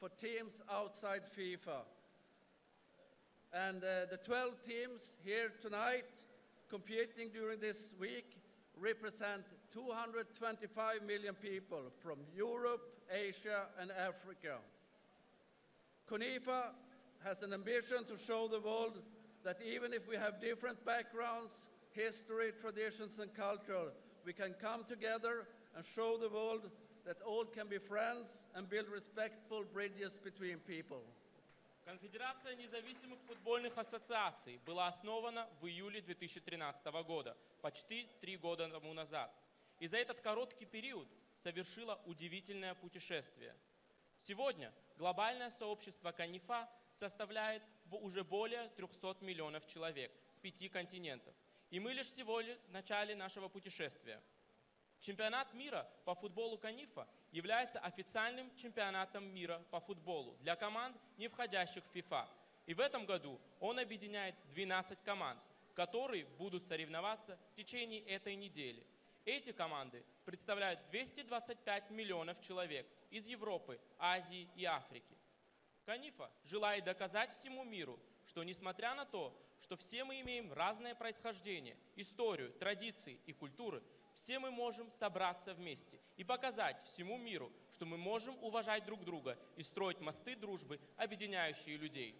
for teams outside FIFA. And, uh, the twelve teams here tonight competing during this week represent two hundred twenty-five million people from Europe, Asia, and Africa. CONIFA has an ambition to show the world that even if we have different backgrounds, history, traditions, and culture, we can come together and show the world that all can be friends and build respectful bridges between people. Конфедерация независимых футбольных ассоциаций была основана в июле две тысячи тринадцатого года, почти три года тому назад. И за этот короткий период совершила удивительное путешествие. Сегодня глобальное сообщество КОНИФА составляет бо-, уже более трёхсот миллионов человек с пяти континентов. И мы лишь всего лишь в начале нашего путешествия. Чемпионат мира по футболу КОНИФА является официальным чемпионатом мира по футболу для команд, не входящих в ФИФА. И в этом году он объединяет двенадцать команд, которые будут соревноваться в течение этой недели. Эти команды представляют двести двадцать пять миллионов человек из Европы, Азии и Африки. КОНИФА желает доказать всему миру, что несмотря на то, что все мы имеем разное происхождение, историю, традиции и культуры, все мы можем собраться вместе и показать всему миру, что мы можем уважать друг друга и строить мосты дружбы, объединяющие людей.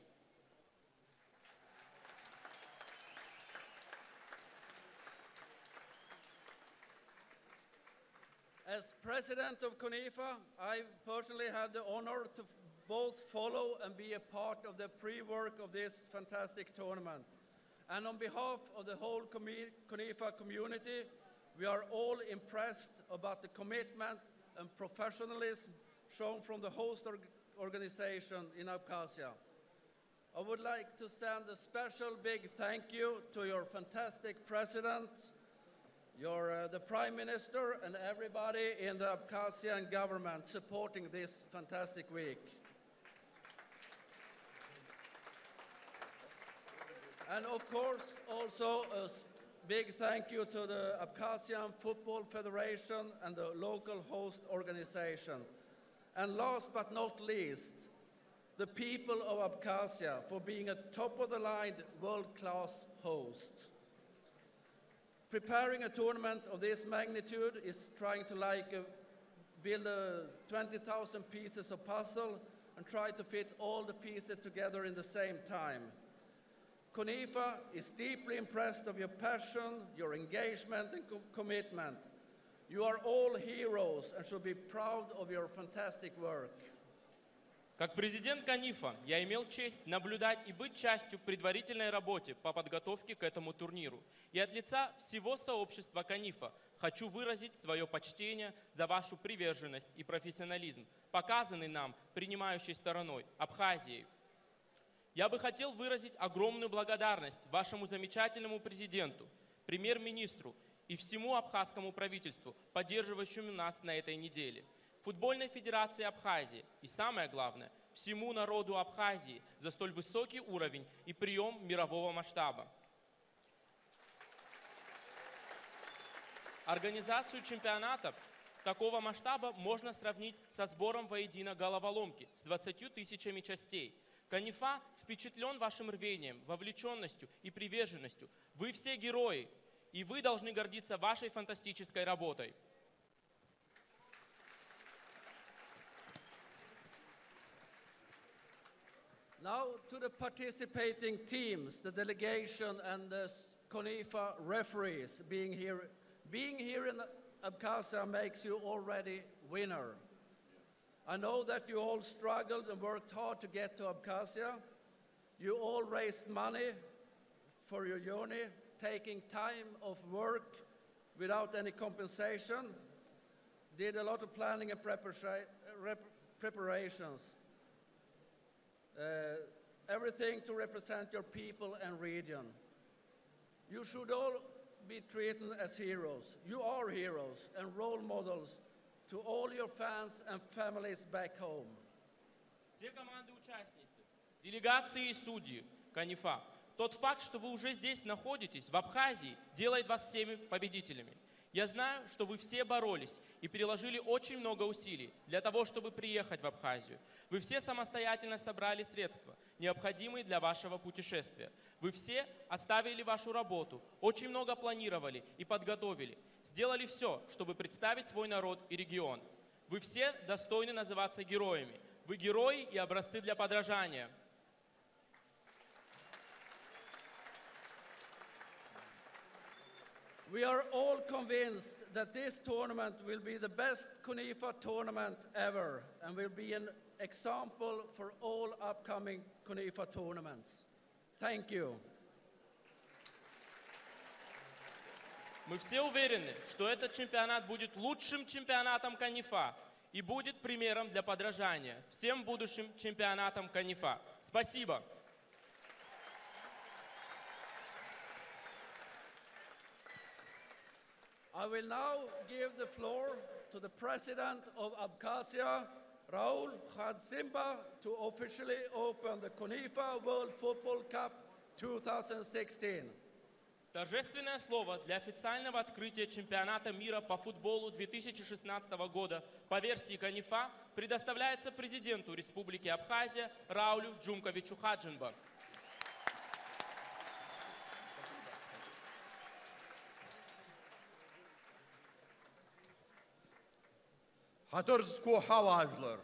As president of CONIFA, I personally had the honor to f-, both follow and be a part of the pre-work of this fantastic tournament. And on behalf of the whole commu-, CONIFA community, we are all impressed about the commitment and professionalism shown from the host org-, organization in Abkhazia. I would like to send a special big thank you to your fantastic president, your, uh, the prime minister, and everybody in the Abkhazian government supporting this fantastic week. And of course, also a s-, big thank you to the Abkhazian Football Federation and the local host organization. And last but not least, the people of Abkhazia for being a top-of-the-line, world-class host. Preparing a tournament of this magnitude is trying to, like, uh, build, uh, twenty thousand pieces of puzzle and try to fit all the pieces together in the same time. CONIFA is deeply impressed of your passion, your engagement and co-, commitment. You are all heroes and should be proud of your fantastic work. Как президент КОНИФА я имел честь наблюдать и быть частью предварительной работе по подготовке к этому турниру. И от лица всего сообщества КОНИФА хочу выразить свое почтение за вашу приверженность и профессионализм, показанный нам, принимающей стороной, Абхазией. Я бы хотел выразить огромную благодарность вашему замечательному президенту, премьер-министру и всему абхазскому правительству, поддерживающему нас на этой неделе, Футбольной федерации Абхазии и, самое главное, всему народу Абхазии за столь высокий уровень и прием мирового масштаба. Организацию чемпионата такого масштаба можно сравнить со сбором воедино головоломки с двадцатью тысячами частей. КОНИФА впечатлен вашим рвением, вовлеченностью и приверженностью. Вы все герои, и вы должны гордиться вашей фантастической работой. Now to the participating teams, the delegation and the s-, CONIFA referees being here. Being here in Abkhazia makes you already winner. I know that you all struggled and worked hard to get to Abkhazia. You all raised money for your journey, taking time off work without any compensation. Did a lot of planning and preparation, rep-, preparations. Uh, everything to represent your people and region. You should all be treated as heroes. You are heroes and role models to all your fans and families back home. Все команды-участницы, делегации и судьи КОНИФА, тот факт, что вы уже здесь находитесь, в Абхазии, делает вас всеми победителями. Я знаю, что вы все боролись и приложили очень много усилий для того, чтобы приехать в Абхазию. Вы все самостоятельно собрали средства, необходимые для вашего путешествия. Вы все отставили вашу работу, очень много планировали и подготовили. Сделали все, чтобы представить свой народ и регион. Вы все достойны называться героями. Вы герои и образцы для подражания. We are all convinced that this tournament will be the best CONIFA tournament ever and will be an example for all upcoming CONIFA tournaments. Thank you. Мы все уверены, что этот чемпионат будет лучшим чемпионатом КОНИФА и будет примером для подражания всем будущим чемпионатам КОНИФА. Спасибо. I will now give the floor to the President of Abkhazia, Raul Khadzimba, to officially open the CONIFA World Football Cup two thousand sixteen. Торжественное слово для официального открытия чемпионата мира по футболу две тысячи шестнадцатого года по версии КОНИФА предоставляется президенту Республики Абхазия Раулю Джумковичу Хаджинба. Ҳаҭыр зқәу ҳауаажәлар,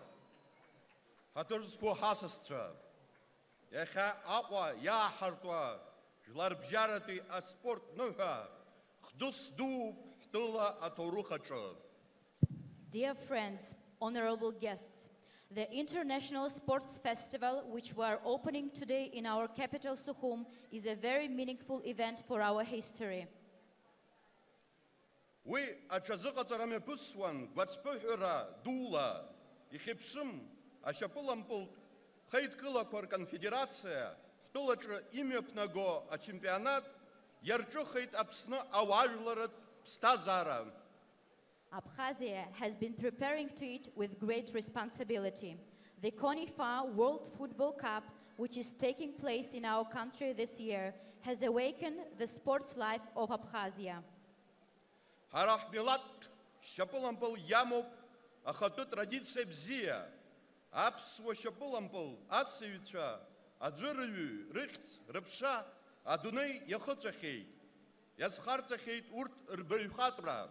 ҳаҭыр зқәу ҳасасцәа, иахьа Аҟәа иааҳартуа жәларбжьаратәи аспорт ныҳәа хҭыс дууп ҳтәыла аҭоурых аҿы. Dear friends, honorable guests, the International Sports Festival, which we are opening today in our capital Sukhum, is a very meaningful event for our history. Уи аҽазыҟаҵара мҩаԥысуан гәацԥыҳәара дула. Ихьыԥшым ашьапылампылтә хеидкылақәа рконфедерациа ҳтәылаҿы имҩаԥнаго ачемпионат иарҿыхеит Аԥсны ауаажәларратә ԥсҭазаара. Abkhazia has been preparing to it with great responsibility. The CONIFA World Football Cup, which is taking place in our country this year, has awakened the sports life of Abkhazia. Ҳара ҳмилаҭ шьапылампыл иамоуп ахатәы традициа бзиа. Аԥсуа шьапылампыл асыҩцәа аӡәырҩы рыхьӡ, рыԥша адунеи иахыҵәахьеит, иазхарҵахьеит урҭ рбаҩхатәра.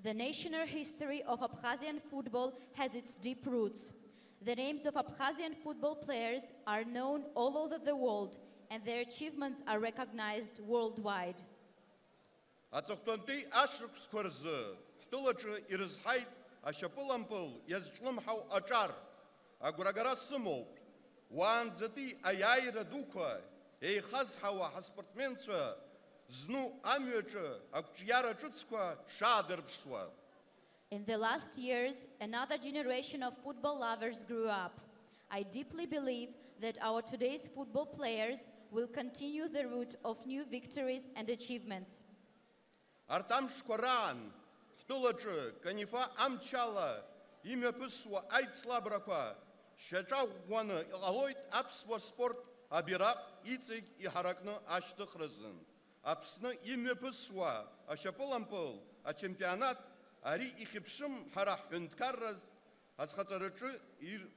The national history of Abkhazian football has its deep roots. The names of Abkhazian football players are known all over the world, and their achievements are recognized worldwide. Аҵыхәтәантәи ашықәсқәа рзы ҳтәылаҿы ирызҳаит ашьапылампыл иазҿлымҳау аҿар. Агәрагара сымоуп, уаанӡатәи аиааира дуқәа еихазҳауа ҳаспортсменцәа зну амҩаҿы ақәҿиара ҿыцқәа шаадырԥшуа. In the last years, another generation of football lovers grew up. I deeply believe that our today's football players will continue the route of new victories and achievements. Арҭ амшқәа раан ҳтәылаҿы Канифа амчала имҩаԥысуа аицлабрақәа шьаҿа ӷәӷәаны иҟалоит аԥсуа спорт абираҟ иҵегь иҳаракны ашьҭыхразы. Аԥсны имҩаԥысуа ашьапылампыл ачемпионат ари ихьыԥшым ҳара ҳҳәынҭқарра азхаҵараҿы ир-,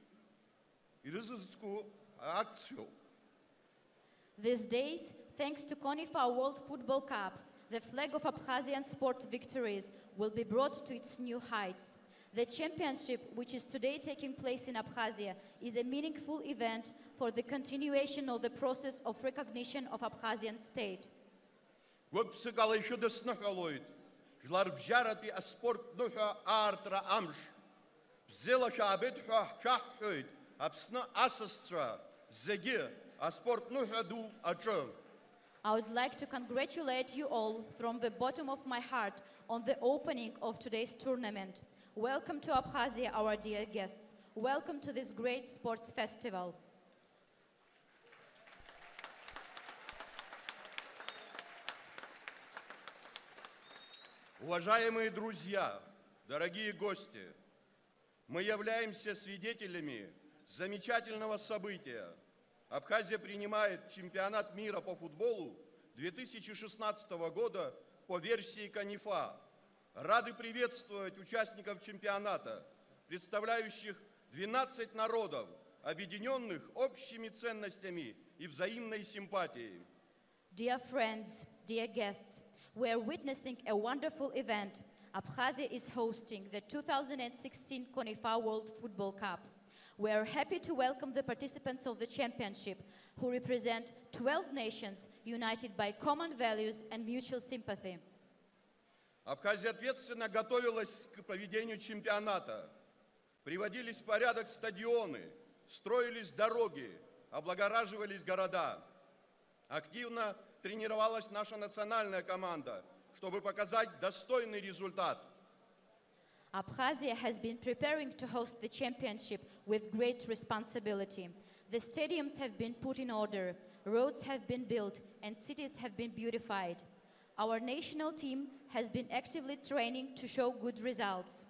ирызызку акциоуп. These days, thanks to CONIFA World Football Cup, the flag of Abkhazian sport victories will be brought to its new heights. The championship, which is today taking place in Abkhazia, is a meaningful event for the continuation of the process of recognition of Abkhazian state. Гәык-ԥсыкала ишәыдысныҳәалоит жәларбжьаратәи аспорт ныҳәа аартра амш. Бзиала шәаабеит ҳәа шәаҳҳәоит Аԥсны асасцәа зегьы, аспорт ныҳәа ду аҿы. I would like to congratulate you all from the bottom of my heart on the opening of today's tournament. Welcome to Abkhazia, our dear guests. Welcome to this great sports festival. Уважаемые друзья, дорогие гости, мы являемся свидетелями замечательного события. Абхазия принимает чемпионат мира по футболу две тысячи шестнадцатого года по версии КОНИФА. Рады приветствовать участников чемпионата, представляющих двенадцать народов, объединённых общими ценностями и взаимной симпатией. Dear friends, dear guests, we are witnessing a wonderful event. Abkhazia is hosting the two thousand and sixteen CONIFA World Football Cup. We are happy to welcome the participants of the championship, who represent twelve nations united by common values and mutual sympathy. Абхазия ответственно готовилась к проведению чемпионата. Приводились в порядок стадионы, строились дороги, облагораживались города. Активно тренировалась наша национальная команда, чтобы показать достойный результат. Abkhazia has been preparing to host the championship with great responsibility. The stadiums have been put in order, roads have been built, and cities have been beautified. Our national team has been actively training to show good results.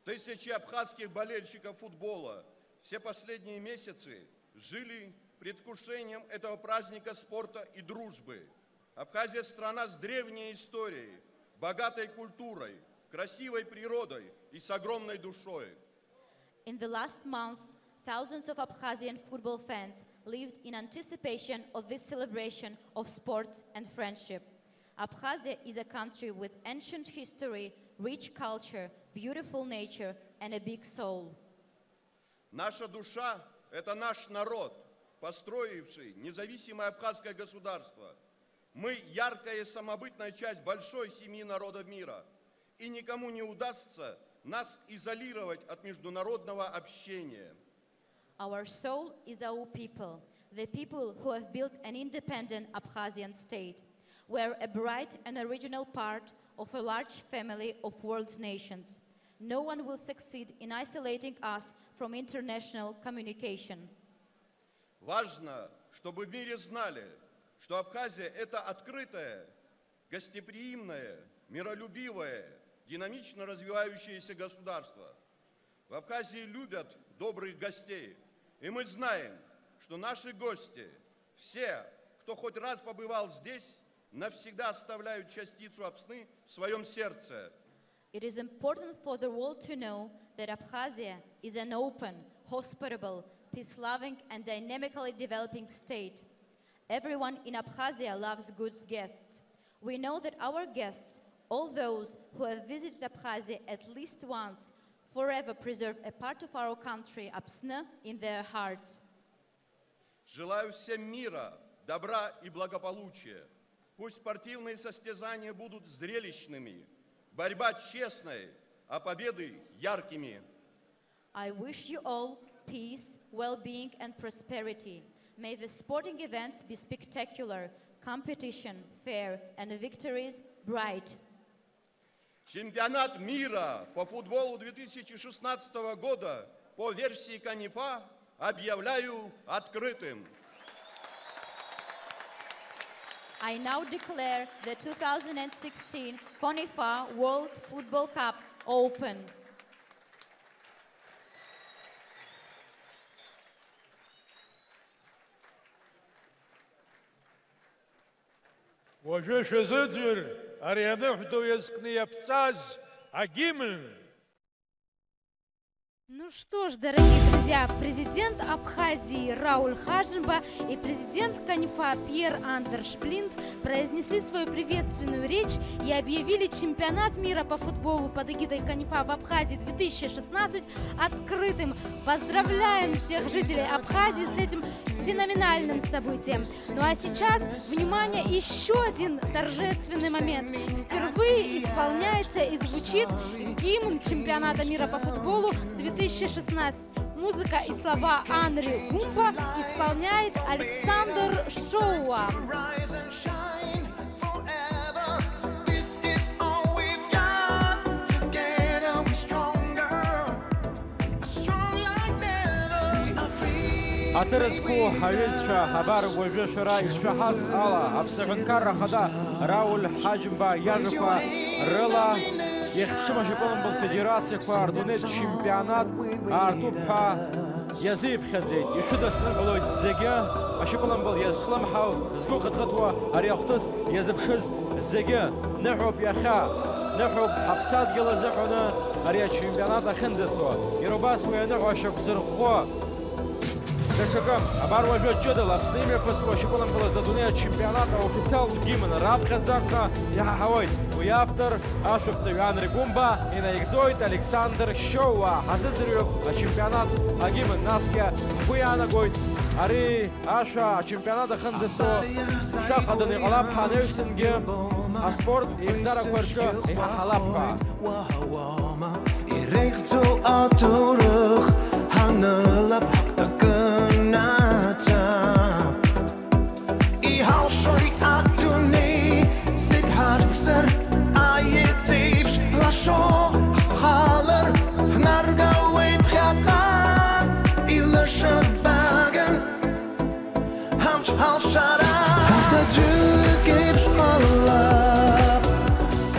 Тысячи абхазских болельщиков футбола все последние месяцы жили предвкушением этого праздника спорта и дружбы. Абхазия — страна с древней историей, богатой культурой, красивой природой и с огромной душой. In the last months, thousands of Abkhazian football fans lived in anticipation of this celebration of sports and friendship. Abkhazia is a country with ancient history, rich culture, beautiful nature, and a big soul. Наша душа — это наш народ, построивший независимое абхазское государство. Мы — яркая самобытная часть большой семьи народов мира, и никому не удастся нас изолировать от международного общения. Our soul is our people, the people who have built an independent Abkhazian state. We are a bright and original part of a large family of world's nations. No one will succeed in isolating us from international communication. Важно, чтобы в мире знали, что Абхазия — это открытое, гостеприимное, миролюбивое, динамично развивающееся государство. В Абхазии любят добрых гостей, и мы знаем, что наши гости, все, кто хоть раз побывал здесь, навсегда оставляют частицу Апсны в своём сердце. It is important for the world to know that Abkhazia is an open, hospitable, peace-loving and dynamically developing state. Everyone in Abkhazia loves good guests. We know that our guests, all those who have visited Abkhazia at least once, forever preserve a part of our country, Apsna, in their hearts. Желаю всем мира, добра и благополучия. Пусть спортивные состязания будут зрелищными, борьба честной, а победы яркими. I wish you all peace, well-being and prosperity. May the sporting events be spectacular, competition fair and victories bright. Чемпионат мира по футболу две тысячи шестнадцатого года по версии КОНИФА объявляю открытым. I now declare the two thousand sixteen CONIFA World Football Cup open. Уажәы шәазыӡырҩыр ари аныҳәа ду иазкны иаԥҵаз агимн. Ну что ж, дорогие друзья, президент Абхазии Рауль Хаджимба и президент КОНИФА Пьер Андерш Плинт произнесли свою приветственную речь и объявили чемпионат мира по футболу под эгидой КОНИФА в Абхазии две тысячи шестнадцать открытым. Поздравляем всех жителей Абхазии с этим феноменальным событием. Ну а сейчас, внимание, ещё один торжественный момент. Впервые исполняется и звучит гимн чемпионата мира по футболу две тысячи шестнадцать. Музыка и слова Анри Гумпа исполняет Александр Шоуа. Ҳаҭыр зқәу ҳаҩызцәа, абар уажәы шәара ишәаҳаз ала, Аԥсны Аҳәынҭқарра Ахада Рауль Ҳаџьымба иажәақәа рыла, иахьԥшым ашьапылампыл федерациақәа рдунеитә чемпионат аартуп ҳәа иазиԥхьаӡеит. Ишәыдысныҳәалоит зегьы, ашьапылампыл иазҿлымҳау, згәы хыҭхыҭуа ари ахәҭыс иазыԥшыз зегьы. Ныҳәоуп иахьа, ныҳәоуп ҳаԥсадгьыл азыҳәаны ари ачемпионат ахьынӡацо. Иара убас уи аныҳәа шьақәзырӷәӷәо. Даҽакы, абар уажәы ҷыдала Аԥсны имҩаԥысуа ашьапылампыл азы адунеи ачемпионат аофициалтә гимн раԥхьаӡа аҟны иҳаҳауеит. Уи автор, ашәаԥҵаҩ Анри Гәымба, инаигӡоит Александр Шьоуа, ҳазыӡырҩып ачемпионат агимн, насгьы ҳгәы иаанагоит ари ашәа ачемпионат ахьынӡацо шәахаданы иҟалап ҳәа, анаҩсангьы аспорт еизарақәа рҿы иҳаҳалап ҳәа. Иреиӷьӡоу аҭоурых ҳанылап, акы наӡап. Иҳалшоит адунеи зегь ҳарԥсыр, аеҵеиԥш лашо ҳхалар, ҳнаргауеит ԥхьаҟа илышарбаган. Ҳамч ҳалшара ҳаҭаӡәык еиԥш ҟалап.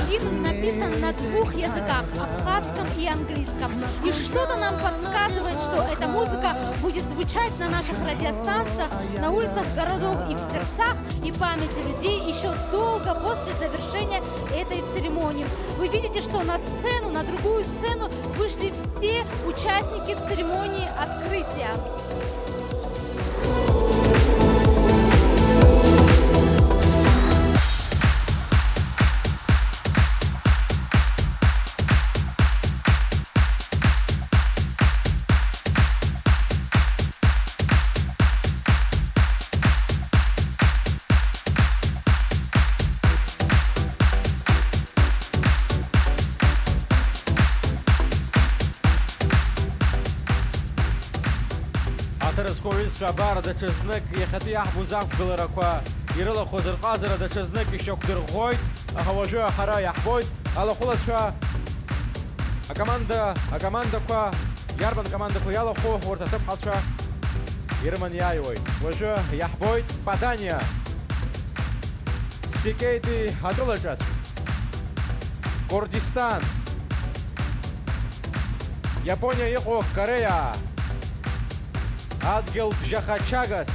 Гимн написан на двух языках, абхазском и английском. И что-то нам подсказывает, что эта музыка будет звучать на наших радиостанциях, на улицах городов и в сердцах и памяти людей ещё долго после завершения этой церемонии. Вы видите, что на сцену, на другую сцену вышли все участники церемонии открытия. Аҭыр зқәу аҩызцәа, абар даҽазнык иахьатәи иаҳбоз ақәгыларақәа ирылахәыз рҟазара даҽазнык ишьақәдырӷәӷәоит, аха уажәы ҳара иаҳбоит алахәылацәа. Акоманда, акомандақәа, иарбан командақәа иалахәу урҭ аҭыԥҳацәа ирыман иааиуеит. Уажәы иаҳбоит Паданиа, Сикеитәи атәылаҿацә, Курдистан, Иапониа иҟоу Кореиа, адгьыл бжьаха Чагас,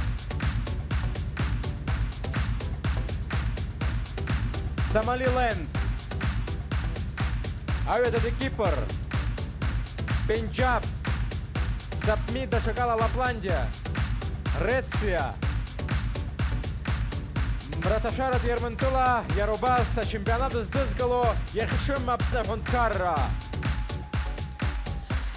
Сомалиленд, аҩадатәи Кипр, Пенџьаб, Сапми, даҽакала Лапландиа, Грециа, Мраҭашәаратәи Ермантәыла, иара убас ачемпионат здызгало иахьшым Аԥсны аҳәынҭқарра.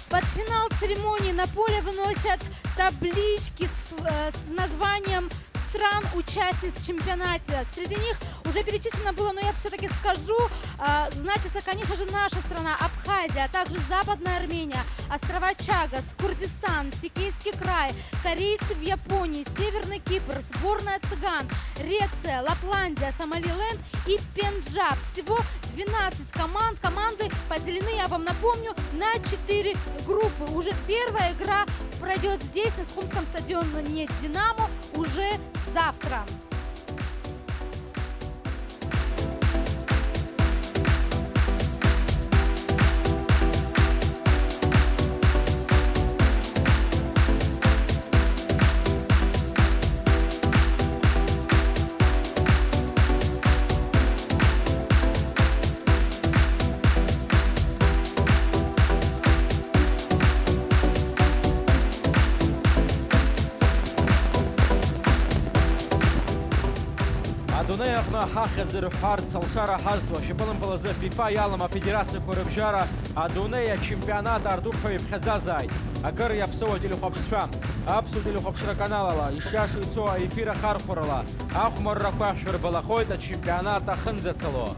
Под финал церемонии на поле выносят таблички с ф-, э, с названием стран-участниц чемпионата. Среди них уже перечислено было, но я всё-таки скажу. А, значится, конечно же, наша страна, Абхазия, а также Западная Армения, острова Чагас, Курдистан, Сикейский край, корейцы в Японии, Северный Кипр, сборная цыган, Греция, Лапландия, Сомалиленд и Пенджаб. Всего двенадцать команд. Команды поделены, я вам напомню, на четыре группы. Уже первая игра пройдёт здесь, на Сухумском стадионе «Динамо», уже завтра. Адунеи аҟны ҳахьӡ рҳәарц алшара ҳазҭо ашьапылампыл азы фифа иалам афедерациақәа рыбжьара адунеи ачемпионат аартуп ҳәа иԥхьаӡазааит. Акыр иаԥсоу ателехәаԥшцәа, аԥсуа телехәаԥшра каналала, ишиашоу ицо аефир ахархәарала, ахәмаррақәа шәырбалахоит ачемпионат ахынӡацало.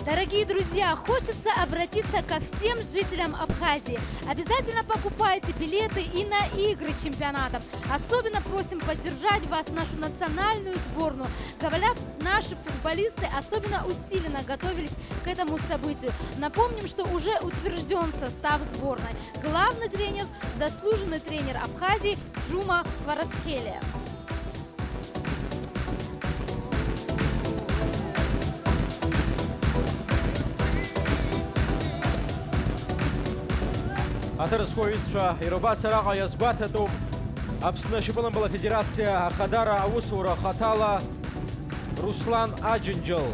Дорогие друзья, хочется обратиться ко всем жителям Абхазии. Обязательно покупайте билеты и на игры чемпионата. Особенно просим поддержать вас, нашу национальную сборную. Говорят, наши футболисты особенно усиленно готовились к этому событию. Напомним, что уже утверждён состав сборной. Главный тренер, заслуженный тренер Абхазии Джума Кварацхелия. Аҭыр зқәу аҩызцәа, иара убас араҟа иазгәаҭатәуп Аԥсны ашьапылампыл афедерациа ахадара аусура ахаҭала Руслан Аџьынџьал.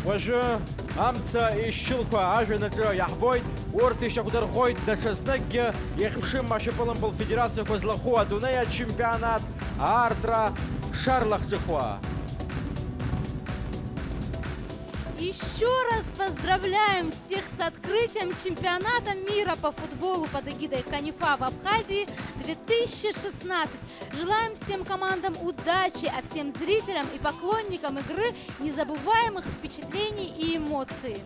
Уажәы амца ишьылқәа ажәҩанаҿы иаҳбоит, урҭ ишьақәдырӷәӷәоит даҽазныкгьы ихьԥшым ашьапылампыл федерациақәа злахәу адунеи ачемпионат аартра шарлахҿыхуа. Ещё раз поздравляем всех с открытием чемпионата мира по футболу под эгидой КОНИФА в Абхазии две тысячи шестнадцать. Желаем всем командам удачи, а всем зрителям и поклонникам игры незабываемых впечатлений и эмоций.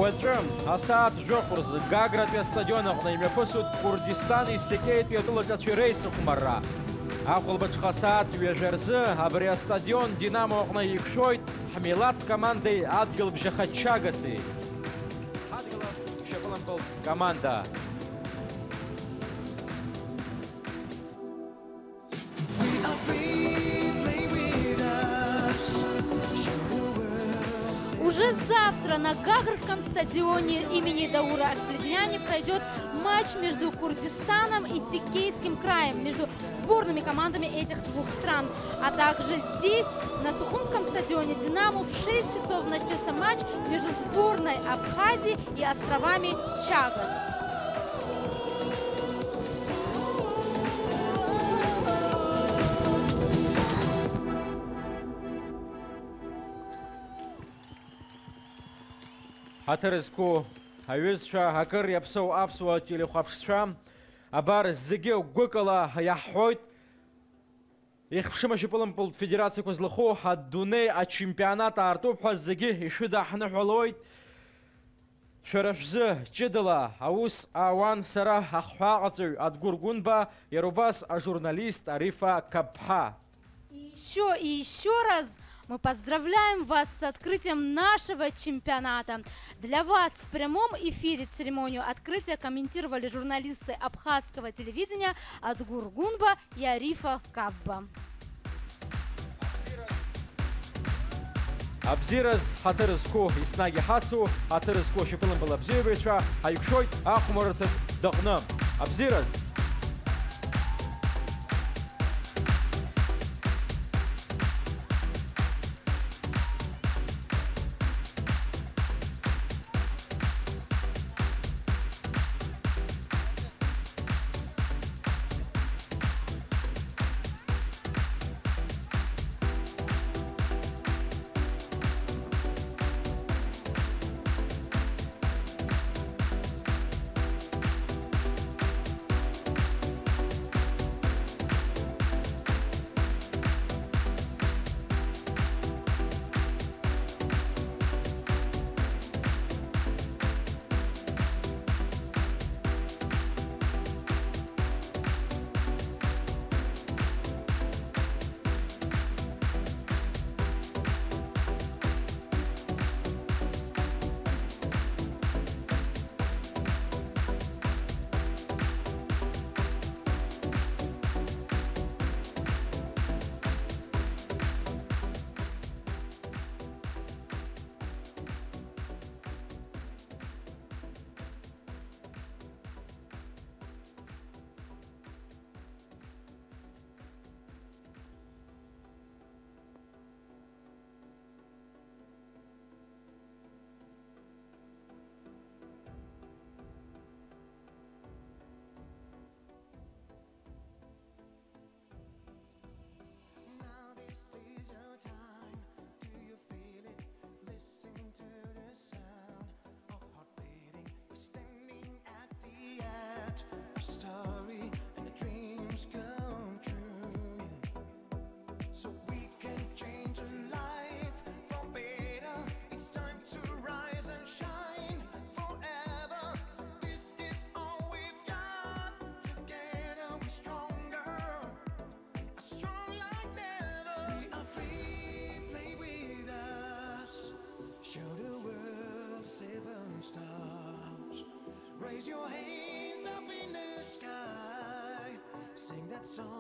Уаҵәы, асааҭ жәохә рзы, Гагратәи астадион аҟны имҩаԥысуеит Курдистани Сикеитәи атәылаҿацәеи реицыхәмарра. Ахәылбыҽха асааҭ ҩажәа рзы абри астадион Динамо аҟны иқәшәоит ҳмилаҭ командеи адгьылбжьаха Чагаси. Ҳадгьыл ашьапылампылтә команда. Уже завтра на Гагрском стадионе имени Даура Ахмедяни пройдёт матч между Курдистаном и Сикейским краем, между сборными командами этих двух стран. А также здесь, на Сухумском стадионе, «Динамо» в шесть часов начнётся матч между сборной Абхазии и островами Чагас. Ҳаҭыр зқәу аҩызцәа, акыр иаԥсоу аԥсуа телехәаԥшцәа, абар зегьы гәыкала иаҳҳәоит, ихьԥшым ашьапылампылтә федерациақәа злахәу адунеи ачемпионат аартуп ҳәа зегьы ишәыдаҳныҳәалоит. Шәара шәзы ҷыдала аус ауан сара ахҳәааҟаҵаҩ Адгәыр Гәынба, иара убас ажурналист Арифа Қапԥҳа. И ещё, и ещё раз мы поздравляем вас с открытием нашего чемпионата. Для вас в прямом эфире церемонию открытия комментировали журналисты Абхазского телевидения Адгур Гунба и Арифа Кабба. Абзиараз ҳаҭыр зқәу, еснагь иҳацу, ҳаҭыр зқәу ашьапылампыл абзиабаҩцәа, ҳаиқәшәоит ахәмаррҭатә дыҟны. Абзиараз! Now this is your time. Do you feel it? Listen to the sound of heart beating. We're standing at the edge of story and the dreams come true. Yeah. So we can change a life for better. It's time to rise and shine forever. This is all we've got. Together we're stronger. Strong like never. We are free, play with us. Show the world seven stars. Raise your hands up in the sky. Sing that song.